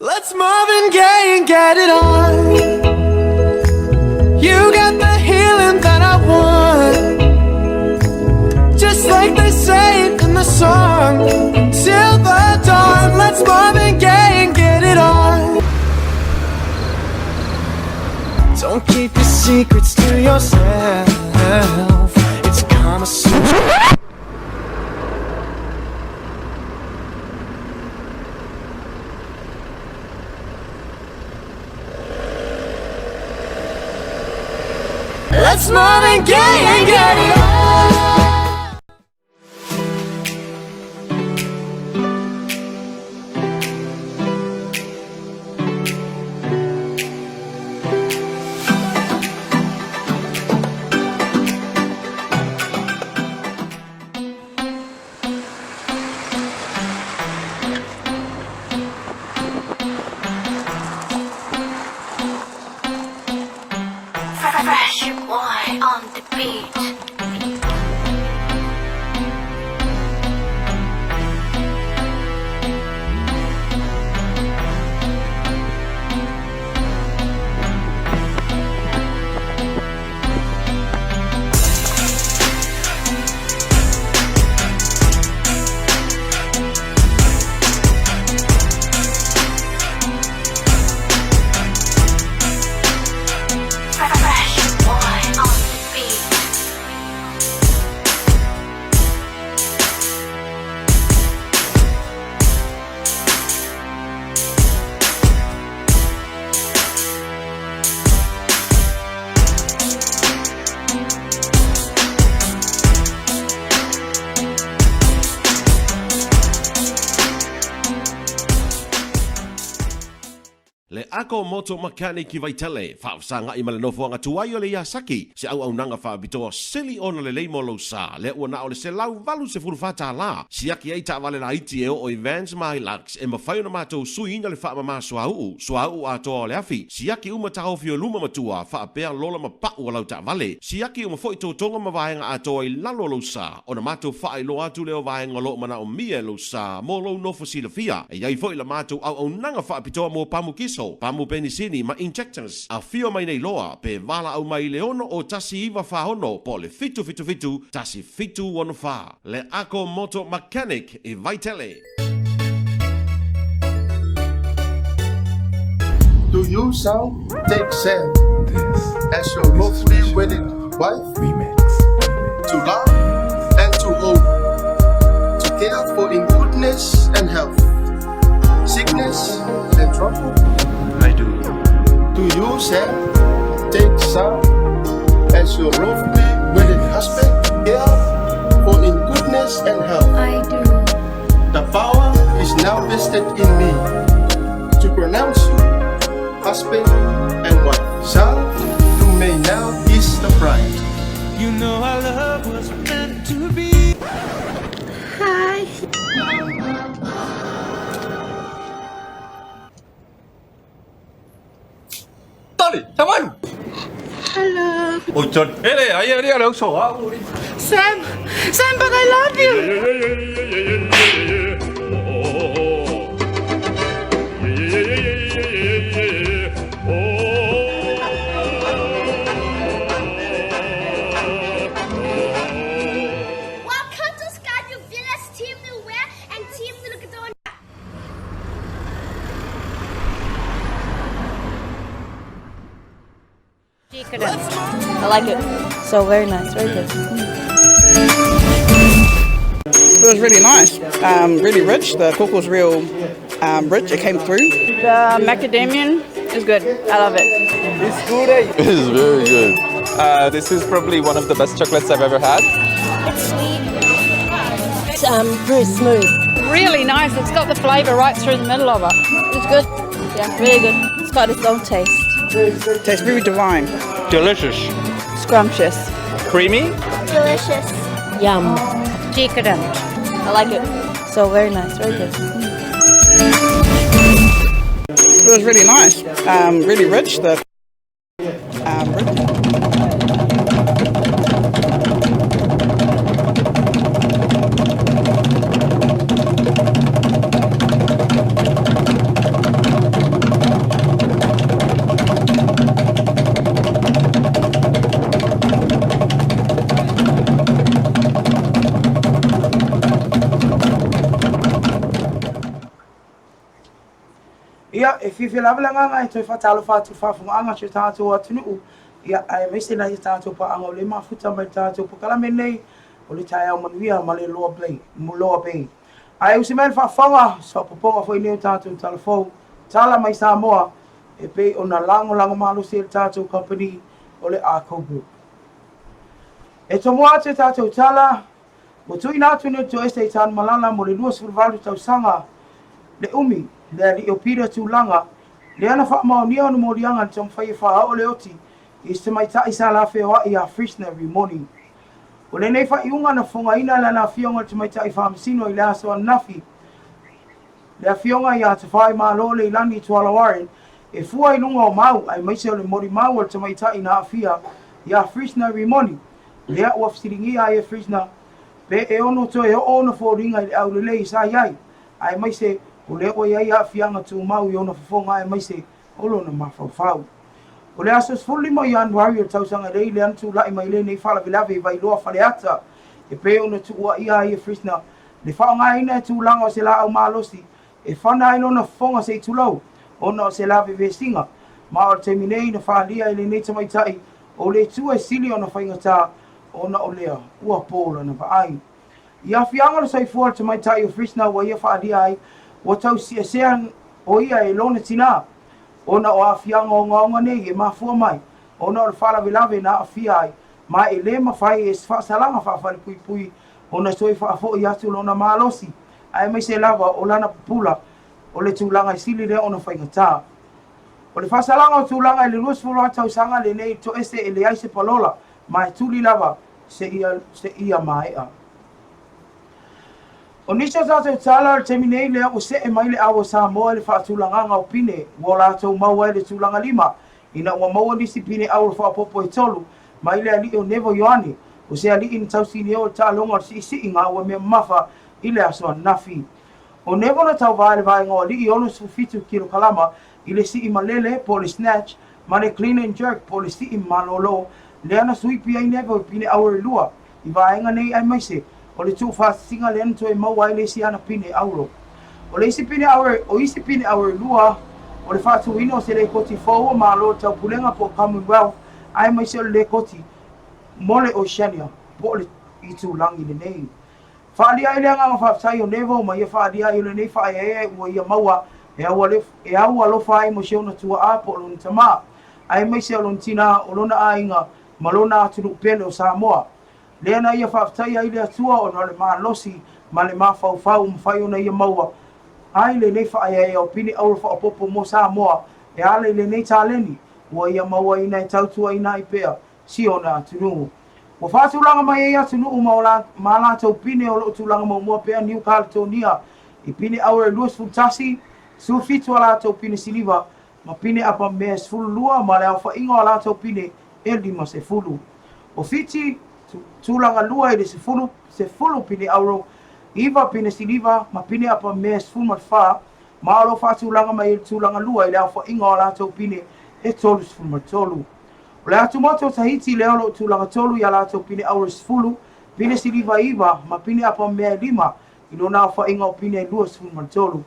Let's Marvin Gaye and get it on. You got the healing that I want. Just like they say in the song. Till the dawn, let's Marvin Gaye and get it on. Don't keep your secrets to yourself. It's Kama Sutra. Let's Marvin Gaye and get it on. Ako Moto Mechanic i Vaitele, faafesagai ma le nofoaga tuai o le Yasaki, se auaunaga faapitoa sili ona lelei mo lou sa, lea ua na o le $184, siaki ai taavale laiti e oo i vans ma Hilux e mafai ona matou suiina le faamama suauu, suauu atoa o le afi, siaki uma taofi o luma ma tua, faapea lola ma pau o lau taavale, siaki uma foi totoga ma vaega atoa i lalo o lou sa. Ona matou faailoa atu lea o vaega o lo o manaomia e lou sa mo lou nofo silafia. E i ai foi la matou auaunaga faapitoa mo pamu kiso, pamu penisini ma injectors. Afio mai nei loa pe valaau mai i le 6 01 46 po o le 777 1764. Le Ako Moto Mechanic i Vaitele. Do you, Sal, take Sam as your lawfully wedded wife to love and to hold, to care for in goodness and health, sickness and trouble? I do. Do you, Sam, take Sal as your lawfully wedded husband, care for in goodness and health? I do. The power is now vested in me to pronounce you husband and wife. Sal, you may now kiss the bride. You know our love was meant to be. Hi. Tali, come Hello. Ôi trời, ê này, ấy đi đâu sổ á. Sam! Sam, but I love you! Welcome to Skyview Villas Team Nowhere and Team Nulugadona. I like it. So very nice, very good. It was really nice, really rich. The cocoa's real rich. It came through. The macadamian is good. I love it. It's good. Eh? It is very good. This is probably one of the best chocolates I've ever had. It's sweet. It's very smooth. Really nice. It's got the flavour right through the middle of it. It's good. Yeah, really good. It's got its own taste. Tastes very divine. Delicious. Scrumptious. Creamy. Delicious. Yum. Decadent. I like it. So very nice, very good. It was really nice, really rich. The rich. Ia, e fiafia lava le agaga e toe faatalofa atu i le faafofogaaga a si o tatou atunuu, ia, aemaise nai a tatou paaga o lea e mafuta mai i le tatou polokalame lenei o le Taeao Manuia ma le Loa Bay, Loa Bay. Ae usi mai le faafofoga, faaopoopoga foi nei o tatou tala fou, tala mai Samoa, e pei ona lagolago malosi e le tatou kamupani o le Arco Group. E tomua atu e tatou tala, ua tuuina atu nei le toese i Tanumalala mo le 28 tausaga le umi, le alii o Peter Tulaga, lea na faamaonia ona moliaga i le taumafai e faaoo le oti i se tamaitai sa lafeoai ia Fresner Rimoni. O lenei faaiuga na fofogaina lana afioga i le tamaitai faamasino i le aso ananafi, le afioga ia Tafaimalo Leilani Tuala Warren, e fua i luga o mau aemaise o le molimau a le tamaitai na aafia ia Fresner Rimoni, lea ua fesiligia ai e Fresner pe e ono toe oo ona foliga i le aulelei sa i ai, aemaise o lea ua i ai aafiaga tumau i ona fofoga aemaise o lona mafaufau. O le aso 15 o Ianuari o le tausaga nei lea na tulai mai lenei faalavelave i Vailoa Faleata e pei ona tuuaia ai e Fresner le faaaogaina e tulaga o se laau malosi e fana ai lona fofoga se i tulou ona o se lavevesiga ma o le taimi nei na faaalia e lenei tamaitai o le itu e sili ona faigata ona o lea ua po lana vaai. I aafiaga o le soifua o le tamaitai o Fresner ua ia faaalia ai ua tausiasea o ia e lona tinā ona o aafiaga ogaoga nei e mafua mai ona o le faalavelave na aafia ai ma e lē mafai e se faasalaga faafalepuipui ona toe faafoi atu lona malosi aemaise lava o lana pupula o le tulaga e sili lea ona faigata. O le faasalaga o tulaga i le 20 tausaga lenei toese e leai se palola, ma e tuli lava seia maea. O nisi o tatou tala o le taimi nei lea ua see mai le au o Samoa i le faatulagaga o pine ua latou maua ai le tulaga lima ina ua maua nisi pine auro faaopoopo e tolu mai le alii o Nevo Ioane, o se alii na tausinio i le taaloga o le siisiiga ua mea mamafa i le aso ananafi. O Nevo na tauva i le vaega o alii 67 kilokalama i le sii malele po o le snatch ma le clean and jerk po o le sii malolo lea na suipi ai Nevo i pine auro e lua i vaega nei aemaise o le tuufaatasiga lea na toe maua ai le isi ana pine auro. O le isi pine auro, o isi pine auro e lua, o le faatuina o se lekoti fou o Malo o le Taupulega po o Commonwealth aemaise o le lekoti mo le Oceania po o le itulagi lenei. Faaalia ai le agaga faafetai o Nevo ma ia faaalia ai o lenei faaeaea ua ia maua e e aualofa ai mo si ona tuaa po o lona tama aemaise o lona tina, o lona aiga ma lona atunuu pele o Samoa. Lea na ia faafetaia ai le Atua ona o le malosi ma le mafaufau ua mafai ona ia maua ai lenei faaeaea o pine auro faaopoopo mo Samoa e ala i lenei taleni ua ia mauaina e tautuaina ai pea si ona atunuu. Ua faatulaga mai ai atunuu ma ma a latou pine o lo o tulaga muamua pea Niu Kaletonia i pine auro e 21, 17 a latou pine siliva ma pine apa mea e 12 ma le aofaiga o a latou pine e 50. O Fiti, tulaga lua i le 10, 10 pine auro, 9 pine siliva ma pine apa mea e 14, ma o lo o faatulaga mai ai le tulaga lua i le aofaiga o a latou pine e 33. O le atumotu o Tahiti lea o lo o tulaga tolu i a latou pine auro e 10, pine siliva e 9 ma pine apa mea e 5 i lona aofaiga o pine e 23.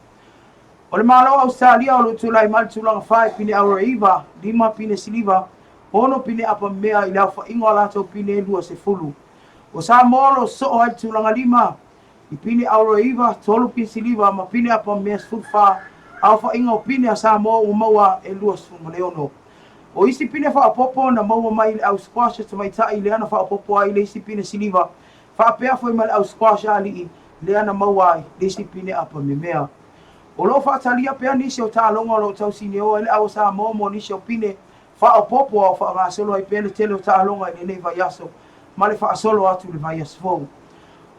O le Malo o Ausetalia o lo o tulai mai i le tulaga fa i pine auro e 9, 5 pine siliva, 6 pine apa mea i le aofaiga o a latou pine e 20. O Samoa o lo o sosoo ai i le tulaga lima i pine auro e 9, 3 pine siliva ma pine apa mea 14, aofaiga o pine a Samoa ua maua e 26. O isi pine faaopoopo na maua mai i le au squash a tamaitai lea na faaopoopo ai le isi pine siliva, faapea foi ma le au squash a alii lea na maua ai le isi pine apa memea. O lo o faatalia pea nisi o taaloga o lo o tausinioa ai le au a Samoa mo nisi o pine faaopoopo a o faagasolo ai pea le tele o taaloga i lenei vaiaso ma le faasolo atu i le vaiaso fou.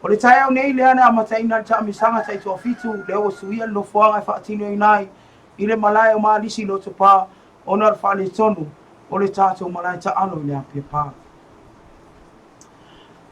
O le taeao nei lea na amataina le taamilosaga taitoafitu lea ua suia le nofoaga e faatinoina ai i le malae o Malisi i Lotopa ona o le faaletonu o le tatou malae taalo i le Apia Park.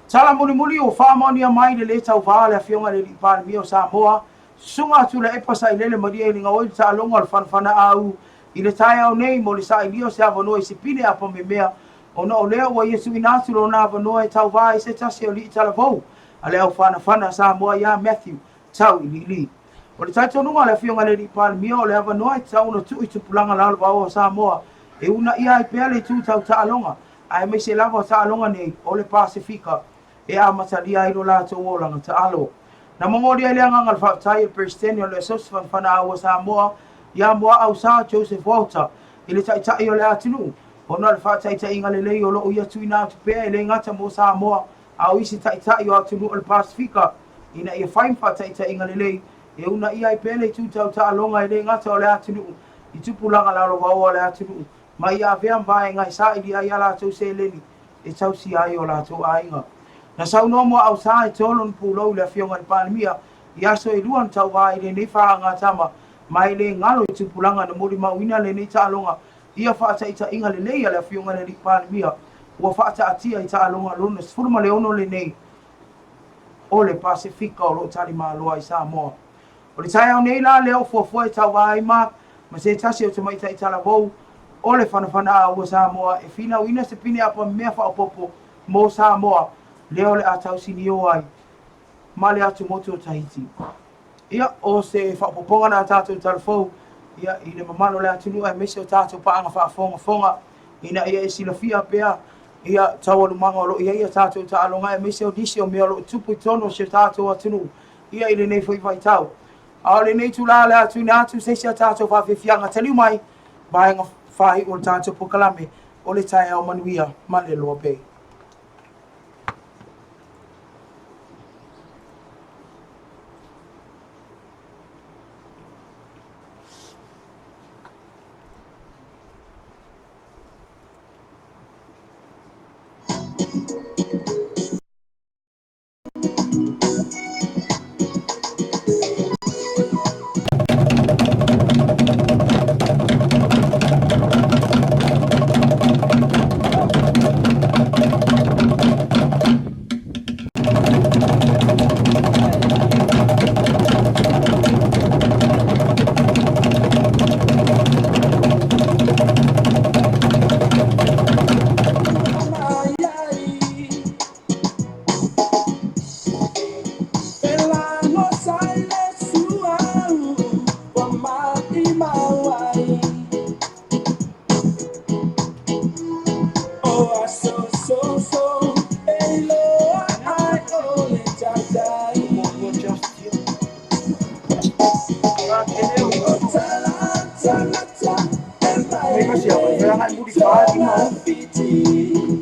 Tala mulimuli ua faamaonia mai le lē tauva a le Afioga i le Alii Palemia o Samoa, Susuga Tuilaepa Sailele Malielegaoi i le taaloga o le fanafana AU i le taeao nei mo le sailia o se avanoa i se pine apa memea ona o lea ua ia tuuina atu lona avanoa e tauva ai se tasi o alii talavou a le aufanafana a Samoa ia Matthew Tauiliili. O le talitonuga a le Afioga i le Alii Palemia o le avanoa e tatau ona tuu i tupulaga lalovaoa o Samoa e uunaia ai pea le itu tau taaloga aemaise lava o taaloga nei o le Pasefika e amatalia ai lo latou olaga taalo. Na momoli ai le agaga o le faafetai e le Peresetene o le Asosi Fanafanaau a Samoa ia Muaau Sir Joseph Walter i le Taitai o le atunuu ona o le faataitaiga lelei o lo o ia tuuina atu pea e le gata mo Samoa a o isi Taitai o atunuu o le Pasefika ina ia fai ma faataitaiga lelei e uunaia ai pea le itu tau taaloga e le gata o le atunuu i tupulaga lalovaoa o le atunuu ma ia avea ma vaega e saili ai a latou seleni e tausia ai o latou aiga. Na saunoa Muaau Sa e tolo na pulou i le Afioga i le Palemia i aso e lua na tauva ai lenei faagatama ma e le galo i tupulaga na molimauina lenei taaloga ia faataitaiga lelei a le Afioga i le Alii Palemia ua faataatia i taaloga lona 16 lenei o le Pasefika o lo o talimalo ai Samoa. O le taeao nei la lea o fuafua e tauva ai Mark ma se tasi o tamaitai talavou o le fanafanaau a Samoa e finauina se pine apa mea faaopoopo mo Samoa lea o le a tausinio ai ma le atumotu o Tahiti. Ia, o se faaopoopoga na a tatou talafou ia, i le mamalu o le atunuu aemaise o tatou paaga faafogafoga ina ia e silafia pea ia taualumaga o lo o i ai a tatou taaloga aemaise o nisi o mea o lo o tupu i totonu o si o tatou atunuu ia i lenei foi vaitau. A o lenei itulā o le a tuuina atu se isi a tatou faafiafiaga taliu mai vaega faaiu o le tatou polokalame o le taeao manuia ma le loa Bay. muli 5 6.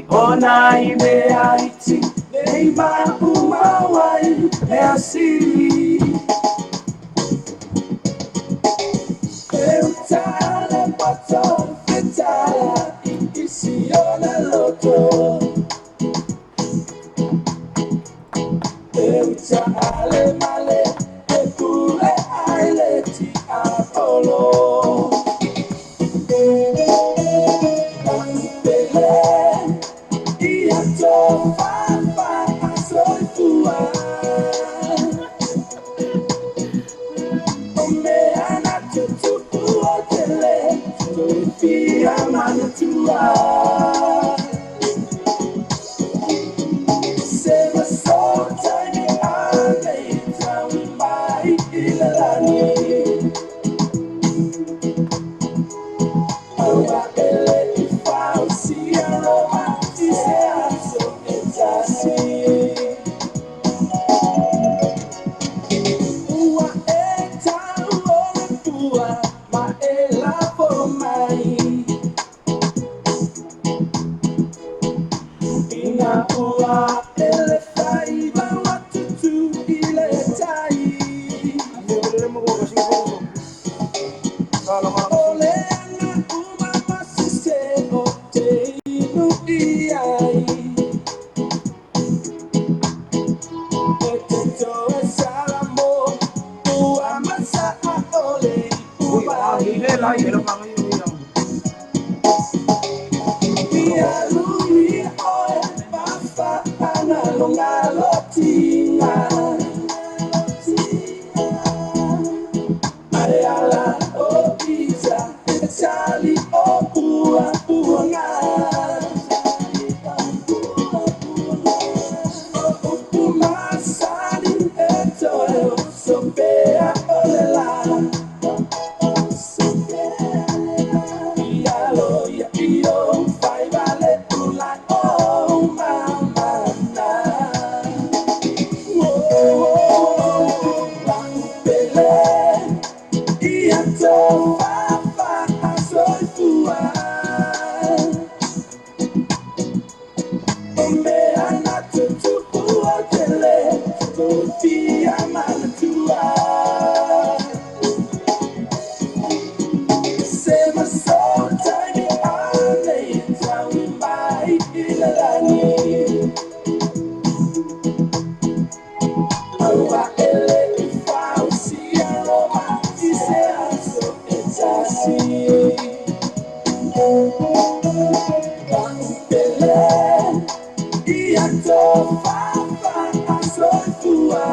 Ona i mea iti nei maumau ai mea sili. E utale poto fetala i isi ona loto. E utale male e pule ai le tiapolo. Pele ia tofafa soifua. O mea na tutupu o tele toefia manatua. Se masotaini ane taui mai i le lani. Aua ele i fausia Roma i se aso e tasi. Ua e tau o le pua ma e lafo mai. Ina ua ele faiva ua tutu i le tai. O le aga uma masese o te inu i ai. E te toe salamo ua masa a ole i uai. Ia lui oe mafa ana longa lotinga. Ai ala o pizza e tali o pua puanga. O upu masani e toe o sopea o le la. Ia lo ia io fai vale ula o mamana. Oh, pele ia tofafa soifua. O mea na tutupu o tele toefia manatua. Se masotaini ane taui mai i le lani. Aua ele i fausia Roma i se aso e tasi. Pele ia tofafa soifua.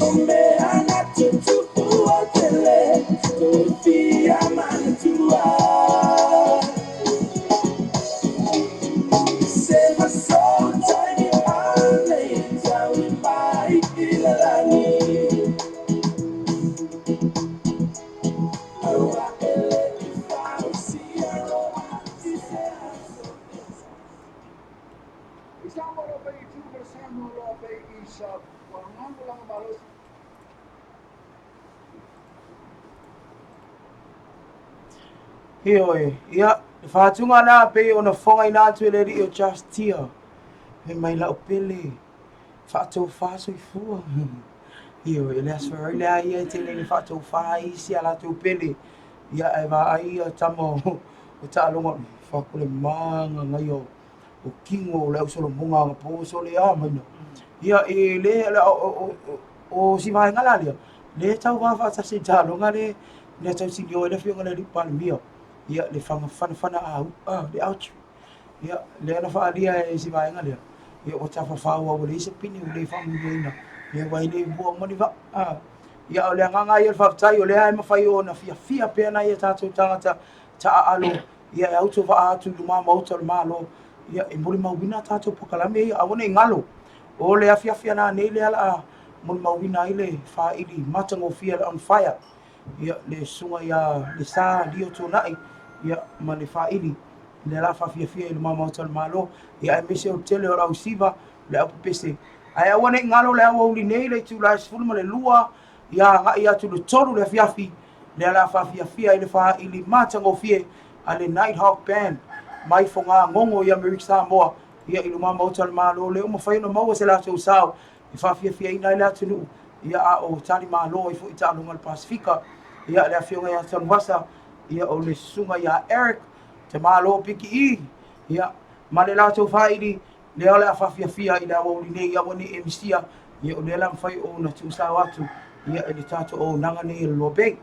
O mea na tutupu o tele toefia manatua. Se masotaini ane taui mai i le lani. Aua ele i fausia Roma i se aso e tasi. I Samoa loa pei i tu ma le Samoa loa pei i sa uagaga malosi. Ioe, ia, le fa'atuga lena pei ona fogaina atu e le ali'i o Justia. Fai mai la'u pele, fa'atofā soifua. Ioe, le Aso Faraile a ia e tele ina fa'atofā ai isi a latou pele. Ia, ae vaai ia tama o ta'aloga, fa'akole magagaia o kigo o le ausolomoga agapō sole a maina. Ia, e lē o si vaega la lea, lē tauvā fa'atasi i ta'aloga le le tausilio ai le afioga le ali'i Palemia. Ia, le fanafanafana a'u'a le archery. Ia, lea na fa'alia e si vaega lea. Ia, ua tafafau au ua leai se pine ua lē fa'amuimuiina. Ia, ua e lē mua uma ni va'a. Ia, o le agaga ia o le fa'afetai, o lea e mafai ona fiafia pea nai a tatou tagata ta'aalo, ia e auto va'a atu i lumā maota o le Malo, ia e molimauina a tatou pakalame ia, aua nei galo. O le afiafi ana nei lea la'a molimauina ai le fa'aili matagofie le on fire. Ia, le susuga iā Lesa Lio Tuanai, ia, ma le fa'aili, lea la fa'afiafia i lumā maota o le Malo, ia aemaise o le tele o le ausiva, le aupepese. Ae aua nei galo le aoauli nei le itulā e 12 Ia agai atu i le 3 le afiafi, lea la faafiafia ai le faaili matagofie a le Night Hawk Band mai Fogagogo i Amerika Samoa, ia i luma maota o le Malo lea ua mafai ona maua se latou sao e faafiafiaina ai le atunuu, ia a o tali malo ai foi taaloga a le Pasefika. Ia le afioga ia Tanuvasa, ia o le susuga ia Eric Te Malo Piki ia ma le latou faaili lea o le a faafiafia i le aoauli nei aua ne i e misia, ia o lea la mafai ona tuusao atu ia i le tatou auaunaga nei a le Loa Bay.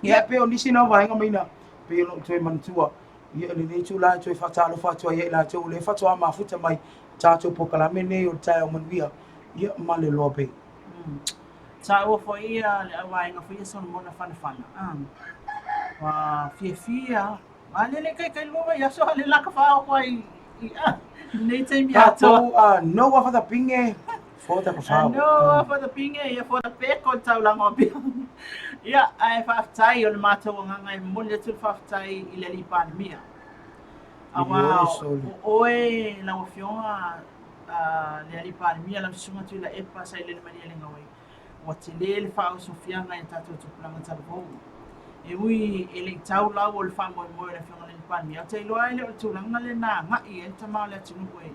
Ia e pei o nisi na o vaega maina pei ona ou toe manatua ia i lenei itula e toe faatalofa atu ai ia i latou o lea faatoa mafuta mai tatou polokalame nei o le taeao manuia ia ma le Loa Bay. Taua foi ia le auvaega foi ia Solomona Fanafana. Ua fiafia A le le kai lua vaiaso a le laka whaoko ai i a nei taimi atoa. Tātou a no wa whakapinge for the whao. No wa whakapinge ia for the peko i taulanga o pia. Ia, ae whaaftai o le mātou anganga e momoli atu le whaaftai i le Alii Palemia. Aua o oe lau afioga le Alii Palemia lau susuga Tuilaepa Sailele Malielegaoi. Ua tele le faaosofiaga i a tatou tupulaga talavou. E ui e le i tau lau o le faamoemoe o le Afioga i le Palemia, ou te iloa e le o le tulaga lea na agai ai le tama o le atunuu e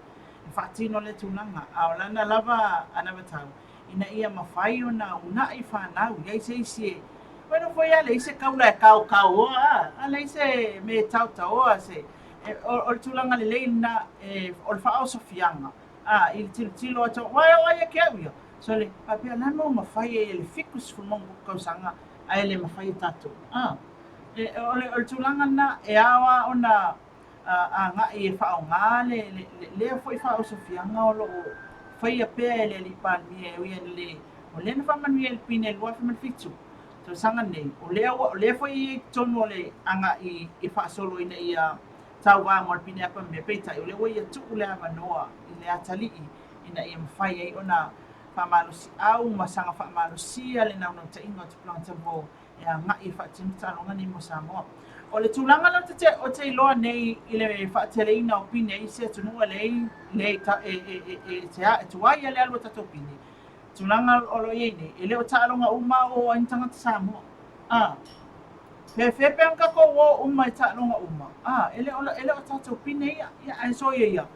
faatino lea tulaga, a o lana lava anavatau, ina ia mafai ona uunai fanau, i ai se isi e Bueno foi a leai se kaula e kaokaoa, a leai se mea e taotaoa, se, o le tulaga lelei lena, o le faaosofiaga, a, i le tilotilo atu, aua e oo lava ia te au ia, Sole, faapea la ua mafai ai e le 70 tausaga ae le mafai e tatou. A, e, o, le, o le tulaga lena e ao lava ona agai e faaaoga le, le, le, lea foi faaosofiaga o lo o faia pea e le Alii Palemia e ui ina le, o lea na faamanuia i le pine i le 2007 tausaga nei, o lea, o lea foi e i ai i totonu o le agai e faasolo ina ia tauva mo le pine apa mea, peitai o lea ua ia tuu le avanoa i le atalii ina ia mafai ai ona faamalosiau ma saga faamalosia le naunautaiga o tupulaga talavou e agai e faatino taaloga nei mo Samoa. O le tulaga lea ou te, ou te iloa nei i le faateleina o pine i isi atunuu e leai, leai ta, e, e, e, e, e, e tuai lava le alu a tatou pine. Tulaga o lo o i ai nei, e le o taaloga uma o ai ni tagata Samoa. A, pefea pe ana tatou o uma i taaloga uma, a, e le o, e le o tatou pine ia, ia ae soia ia.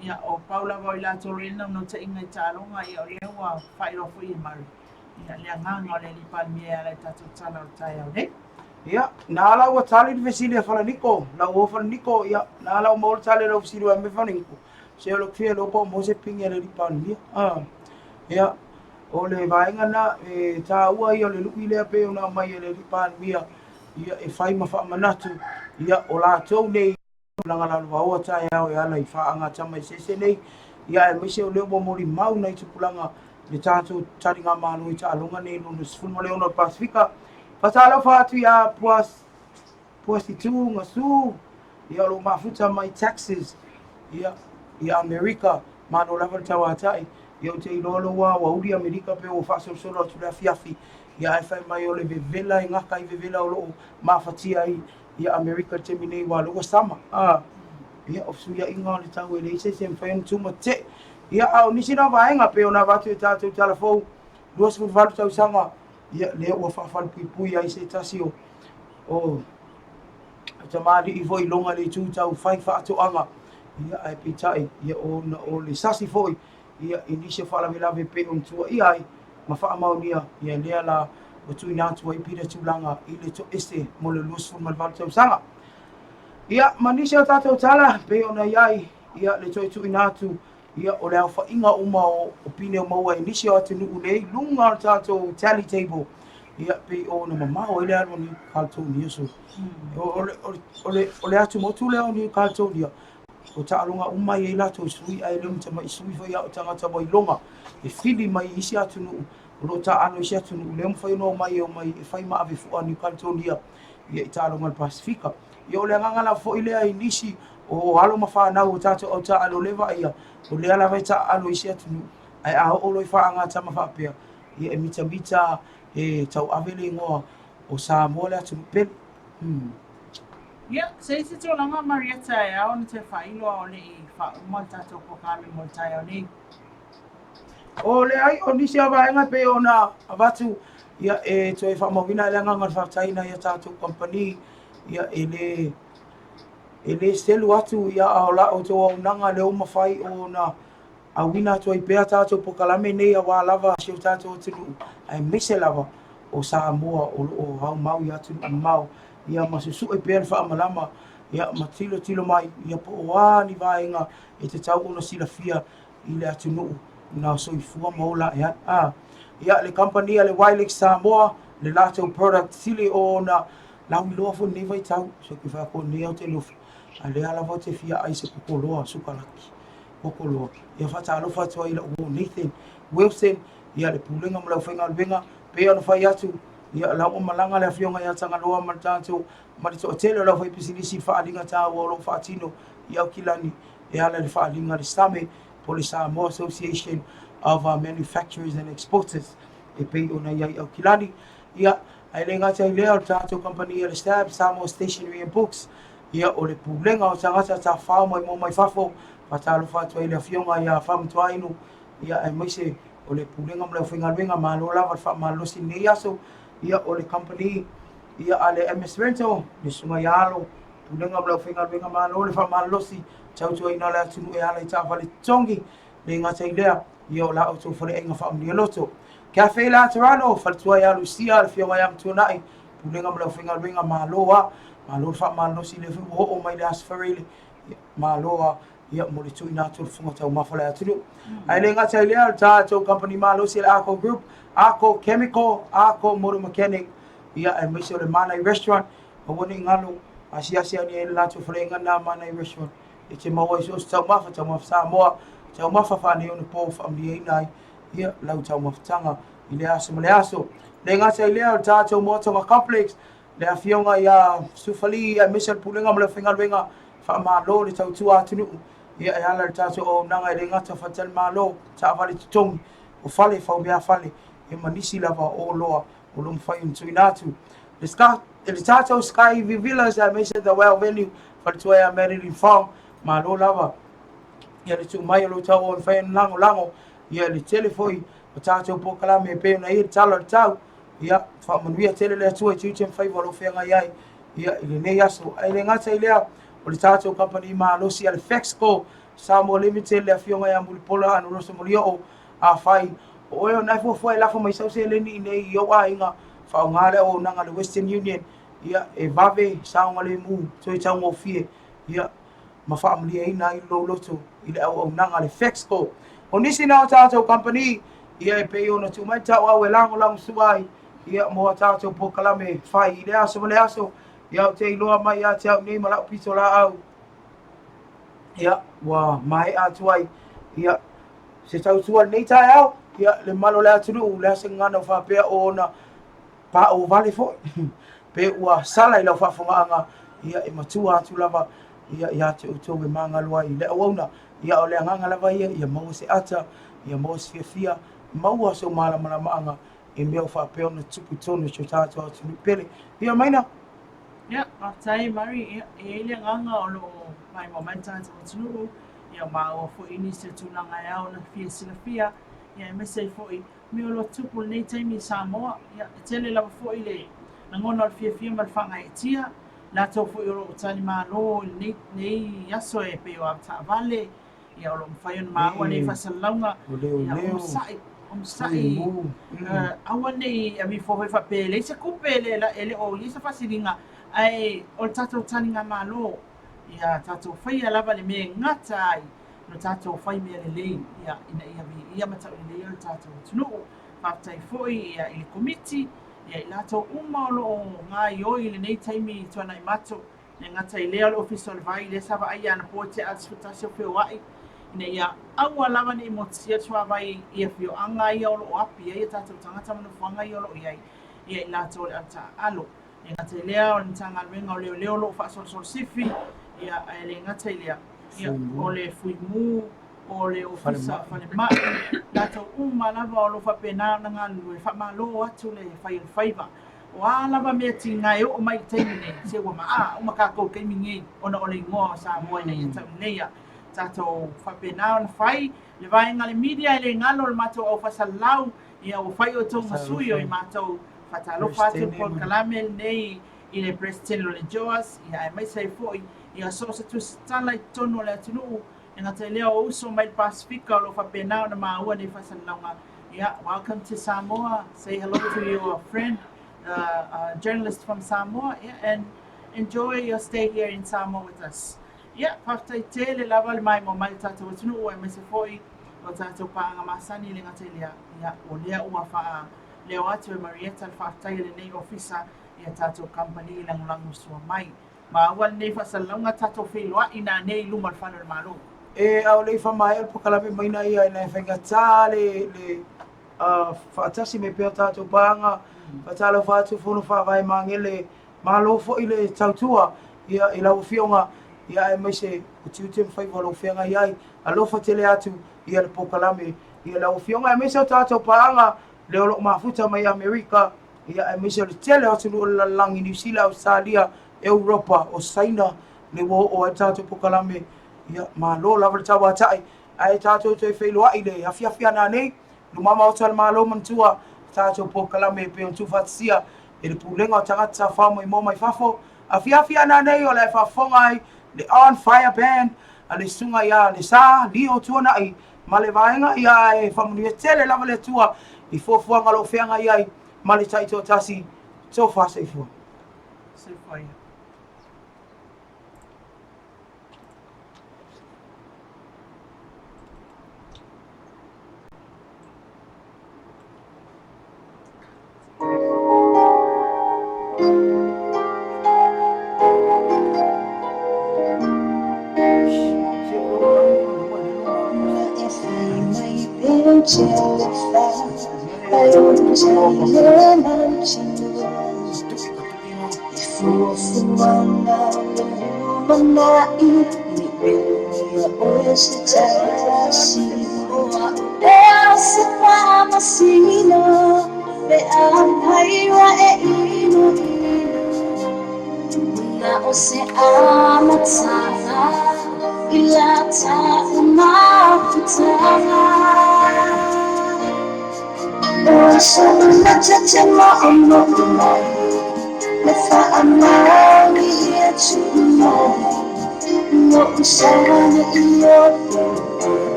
Ia, o pau lava o i latou o lo o i ai le naunautaiga i taaloga, ia o lea ua faailoa foi e Murray, ia, le agaga o le Alii Palemia e ala i tatou tala o le taeao nei. Ia, na ala ua tali le fesili a Falaniko, lau o Falaniko, ia, na ala ua maua le tali a lau fesili wa me Falaniko, se o le kufia lo pa mo se pingi a le Alii Palemia. Ah, ia, o le vaega na e tāua ia o le lui lea pei ona aumai e le Alii Palemia, ia, e fai ma faamanatu, ia, o latou nei, Tulaga lalovaoa taeao e ala i faaga tama eseese nei, ia aemaise o lea ua molimau nai tupulaga i le tatou taligamalo i taaloga nei lona 16 o le Pasefika. Faatalofa atu ia Puas, Puasitu Gasu, ia o lo o mafuta mai Texas, ia, i Amerika, malo lava le tauatai. Ia ou te iloa lou aoauli Amerika pe ua faasolosolo atu le afiafi, ia ae fai mai o le vevela e gata ai vevela o lo o mafatia ai ia Amerika i le taimi nei aua o lea ua sama. A, ia, o fesuiaiga o le tau e leai se isi e mafai ona tumatetee. Ia, a o nisi na vaega pei ona avatu e tatou tala fou, 28 tausaga, ia, lea ua faafalepuipui ai se tasi o, o tamalii foi i luga i le itu tau fai faatoaga. Ia, ae peitai, ia, ona o le sasi foi, ia, i nisi o faalavelave e pei ona tuuaia ai ma faamaonia, ia lea la ua tuuina atu ai Peter Tulaga i le toese mo le 28 tausaga. Ia, ma nisi o tatou tala, pei ona i ai, ia, le toe tuuina atu, ia, o le aofaiga uma o, o pine o maua e nisi o atunuu nei, luga o le tatou tally table, ia, pei ona mamao ai le alu o New Caledonia. So, o, o, le, o, le, o, le, o le atumotu lea o New Caledonia, O taaloga uma e i ai latou sui ae le o ni tamai sui foi a o tagata ua iloga e fili mai i isi atunuu o lo o taaalo i isi atunuu lea ua mafai ona omai e omai e fai ma ave fua a New Caledonia ia i taaloga a le Pasefika. Ia o le agaga lava foi lea i nisi o alo ma fanau o tatou au taaalo lea e vaaia o lea lava e taaalo i isi atunuu ae a oo loa i faagatama faapea ia e mitamita e tauave le igoa o Samoa le atunuu pele. Hmm. Ia, se isi tulaga Marietta e ao ona toe faailoa o le i faauma le tatou polokalame mo le taeao nei. O leai, o nisi o vaega e pei ona avatu Ia, e toe faamauina ai le agaga o le faafetai i nai a tatou kamupani, ia, e le, e le selu atu, ia, a o la outou auaunaga lea ua mafai ona auina atu ai pea tatou polokalame nei aua lava si o tatou atunuu, aemaise lava o Samoa o lo o aumau i atunuu mamao, ia ma susue pea le faamalama, ia, ma tilotilo mai, ia, po o a ni vaega e tatau ona silafia i le atunuu na soifua ma ola ae ai. A, ia, le kamupani a le Wilex Samoa, le latou product sili ona lauiloa foi lenei vaitau, so ke whai ko nei au te lofa, a lea lava ou te fia ai se kokoloa sukalaki, kokoloa. Ia whataalofa atu ai i lau uo Nathan Wilson, ia le pulega ma le aufaigaluega, pei ona fai atu, ia la ua malaga le afioga ia Tagaloa ma le tatou, ma le toatele o le aufaipisinisi i le faaaliga taua o lo o faatino i Aukilani e ala i le faaaliga a le SAME po o le Samoa Association of Manufacturers and Exporters e pei ona i ai i Aukilani. Ia, ae le gata i lea, o le tatou kamupani a le STAB, Samoa Stationery and Books, ia, o le pulega o tagata tafafao maimoa mai fafo, faatalofa atu ai i le afioga ia Faamatuainu, ia, aemaise o le pulega ma le aufaigaluega, malo lava le faamalolosi i lenei aso. Ia, o le kamupani, ia, a le MS Rental, le susuga ia Alo, pulega ma le aufaigaluega, malo le faamalolosi, tautuaina o le atunuu e ala i taavale totogi, le gata i lea, ia o la outou faleaiga faamanuia loto. Cafe Laterano, faletua ia Lucia, le afioga ia Matuanai, pulega ma le aufaigaluega, malo a, malo le faamalolosi, lea foi ua oo mai le Aso Faraile, ia, malo a, ia mo le tuuina atu o le fofoga taumafa o le atunuu. Ae le gata i lea, o le tatou kamupani malosi le Arco Group, Arco Chemical, Arco Motor Mechanic, ia aemaise o le Manai Restaurant, aua ne i galo, asiasi ane ai i le latou faleaiga lena Manai Restaurant, e te maua ai so o se taumafa, taumafa Samoa, taumafa faaneionapo faamanuiaina ai ia lau taumafataga i lea aso ma lea aso. Le gata i lea, o le tatou Moatoga Complex, le afioga ia Sufali aemaise le Pulega ma le Aufaigaluega, faamalo le tautua atunuu, ia e ala i le tatou auaunaga e le gata o faletalimalo, taavale totogi, o fale, faumeafale, ia ma nisi lava o oloa o lo o mafai ona tuuina atu. Le tatou Sky Villas aemaise The Well Venue, faletua ia Madeline Fong, malo lava ia le tuu mai o lou tauau e mafai ona lagolago ia le tele foi o tatou polokalame e pei ona i ai le tala o le tau. Ia, faamanuia tele le Atua i tiute ma faiva o lo o feagai ai ia i lenei aso. Ae le gata i lea, o le tatou kamupani malosi a le Fexco Samoa Limited, le afioga ia Mulipola Anarosa Molioo, afai o oe ona e fuafua e lafo mai sau seleni i inei i ou aiga, faaaoga le auaunaga a le Western Union, ia, e vave, saogalemu, toe taugofie, ia, ma faamalieina ai lou loto i le auaunaga a le Fexco. O nisi na o tatou kamupani, ia e pei ona tuu mai tauau e lagolagosua ai, ia, mo a tatou polokalame fai i lea aso ma lea aso, ia, ou te iloa mai ia te au nei ma lau pitolaau, ia, ua maea atu ai, ia, se tautua i lenei taeao, ia, le mamalu o le atunuu, le a se gagana ua faapea o ona paʻo vale foi, pe ua sala i lau faafofogaaga, ia, e matua atu lava, ia, ia te outou e magalo ai i le auauna. Ia, o le agaga lava ia, ia maua se ata, ia maua se fiafia, maua sou malamalamaaga i mea o faapea ona tutupu i totonu o si o tatou atunuu pele. Ia, Maina. Ia, faafetai Mari, ia, e i ai le agaga o lo o maimoa mai le tatou atunuu, ia maua foi nisi o tulaga e ao ona fia silafia, ia aemaise ai foi mea o lo o tupu i lenei taimi i Samoa. Ia, e tele lava foi le lagona o le fiafia ma le faagaeetia, latou foi o lo o talimalo i lenei, lenei aso e pei o avetaavale, ia o lo o mafai ona maua nei faasalalauga, ia onosai, onosai, aua ne i aveifua foi faapea e leai se tupe, e le o i ai se faasiliga, ae o le tatou taligamalo, ia tatou faia lava le mea e gata ai lo tatou fai mea lelei, ia, ina ia viia ma tauleleia lo tatou atunuu. Faafetai foi ia, i le Komiti, ia, i latou uma o lo o gaoioi i lenei taimi tuanai mato, e le gata i lea o le Ofisa o le Vai, lea sa vaaia anapo i tea le 11 o Feoai, ina ia aua lava ne i motusia le suavai i afioaga ia o lo o api ai o tatou tagata ma nofoaga ia o lo o i ai, ia i latou o le autaaalo. E le gata i lea, o le Matagaluega o Leoleo o lo o faasolosolo sifi, ia, ae le gata i lea, ia, o le Fuimu, o le Ofisa Falemai, latou uma lava o lo o faapena ona galulue, faamalo atu le fai o le faiva. O a lava mea tiga e oo mai i le taimi nei, se ua maa uma tatou i le taimi nei ona o le igoa o Samoa ina ia tauleleia. Tatou faapena ona fai le vaega a le media e le galo le matou au faasalalau. Ia, ua fai outou ma sui o i matou. Faatalofa atu le polokalame lenei i le Peresetene o le JOAS, ia aemaise ai foi ia so o se tusitala i totonu o le atunuu, e gata i lea o uso mai le Pasefika o lo o faapena ona maua nei faasalalauga. Ia, welcome to Samoa, say hello to your friend, the journalist from Samoa, yeah, and enjoy your stay here in Samoa with us. Ia, faafetai tele lava le maimoa mai le tatou atunuu aemaise foi o tatou paaga masani le gata i lea, ia, o lea ua faaleo atu e Marietta le faafetai a lenei ofisa i a tatou kamupani lagolago sua mai. Maua lenei faasalalauga tatou feiloai nanei i luma o le Fale o le Malo. E ʻaʻole i faamaea le polokalame mai na ia ina e faigata le le faatasi mai pea o tatou paaga. Faatalofa atu Fono Faavae Magele, malo foi le tautua ia i lau Afioga ia aemaise o tiute ma faiva o lo o feagai ai. Alofa tele atu ia le polokalame ia lau Afioga aemaise o tatou paaga lea o lo o mafuta mai Amerika ia aemaise o le tele o atunuu o le lalolagi, Niu Sila, Ausetalia, Europa, o Saina, lea ua oo ai le tatou polokalame. Ia, malo lava le tauatai, ae tatou toe feiloai le afiafi a nanei, luma maota o le Malo manatua tatou polokalame e pei ona tuufaatasia e le Pulega o Tagata Tafafao Maimoa Mai Fafo. Afiafi a nanei o le a e faafofoga ai le On Fire Band a le susuga ia Lesa Lio Tuanai ma le vaega ia e faamanuia tele lava le Atua i fuafuaga o lo o feagai ai ma le taitoatasi. Tofa soifua. Soifua ia.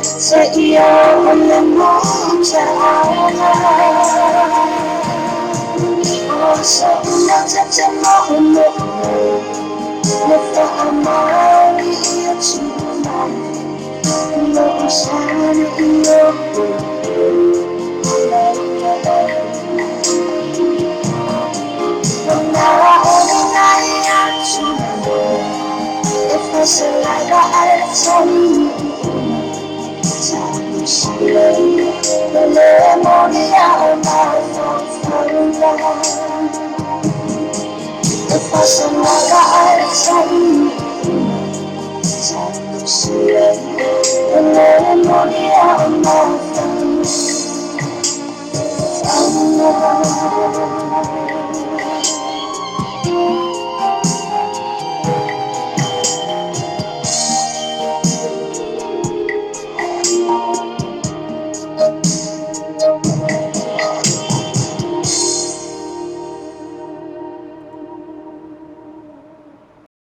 Seia o le mutaʻaga. O soʻu te moʻomoʻo Le faʻamaoni ia tuu mai Loʻu sani i o If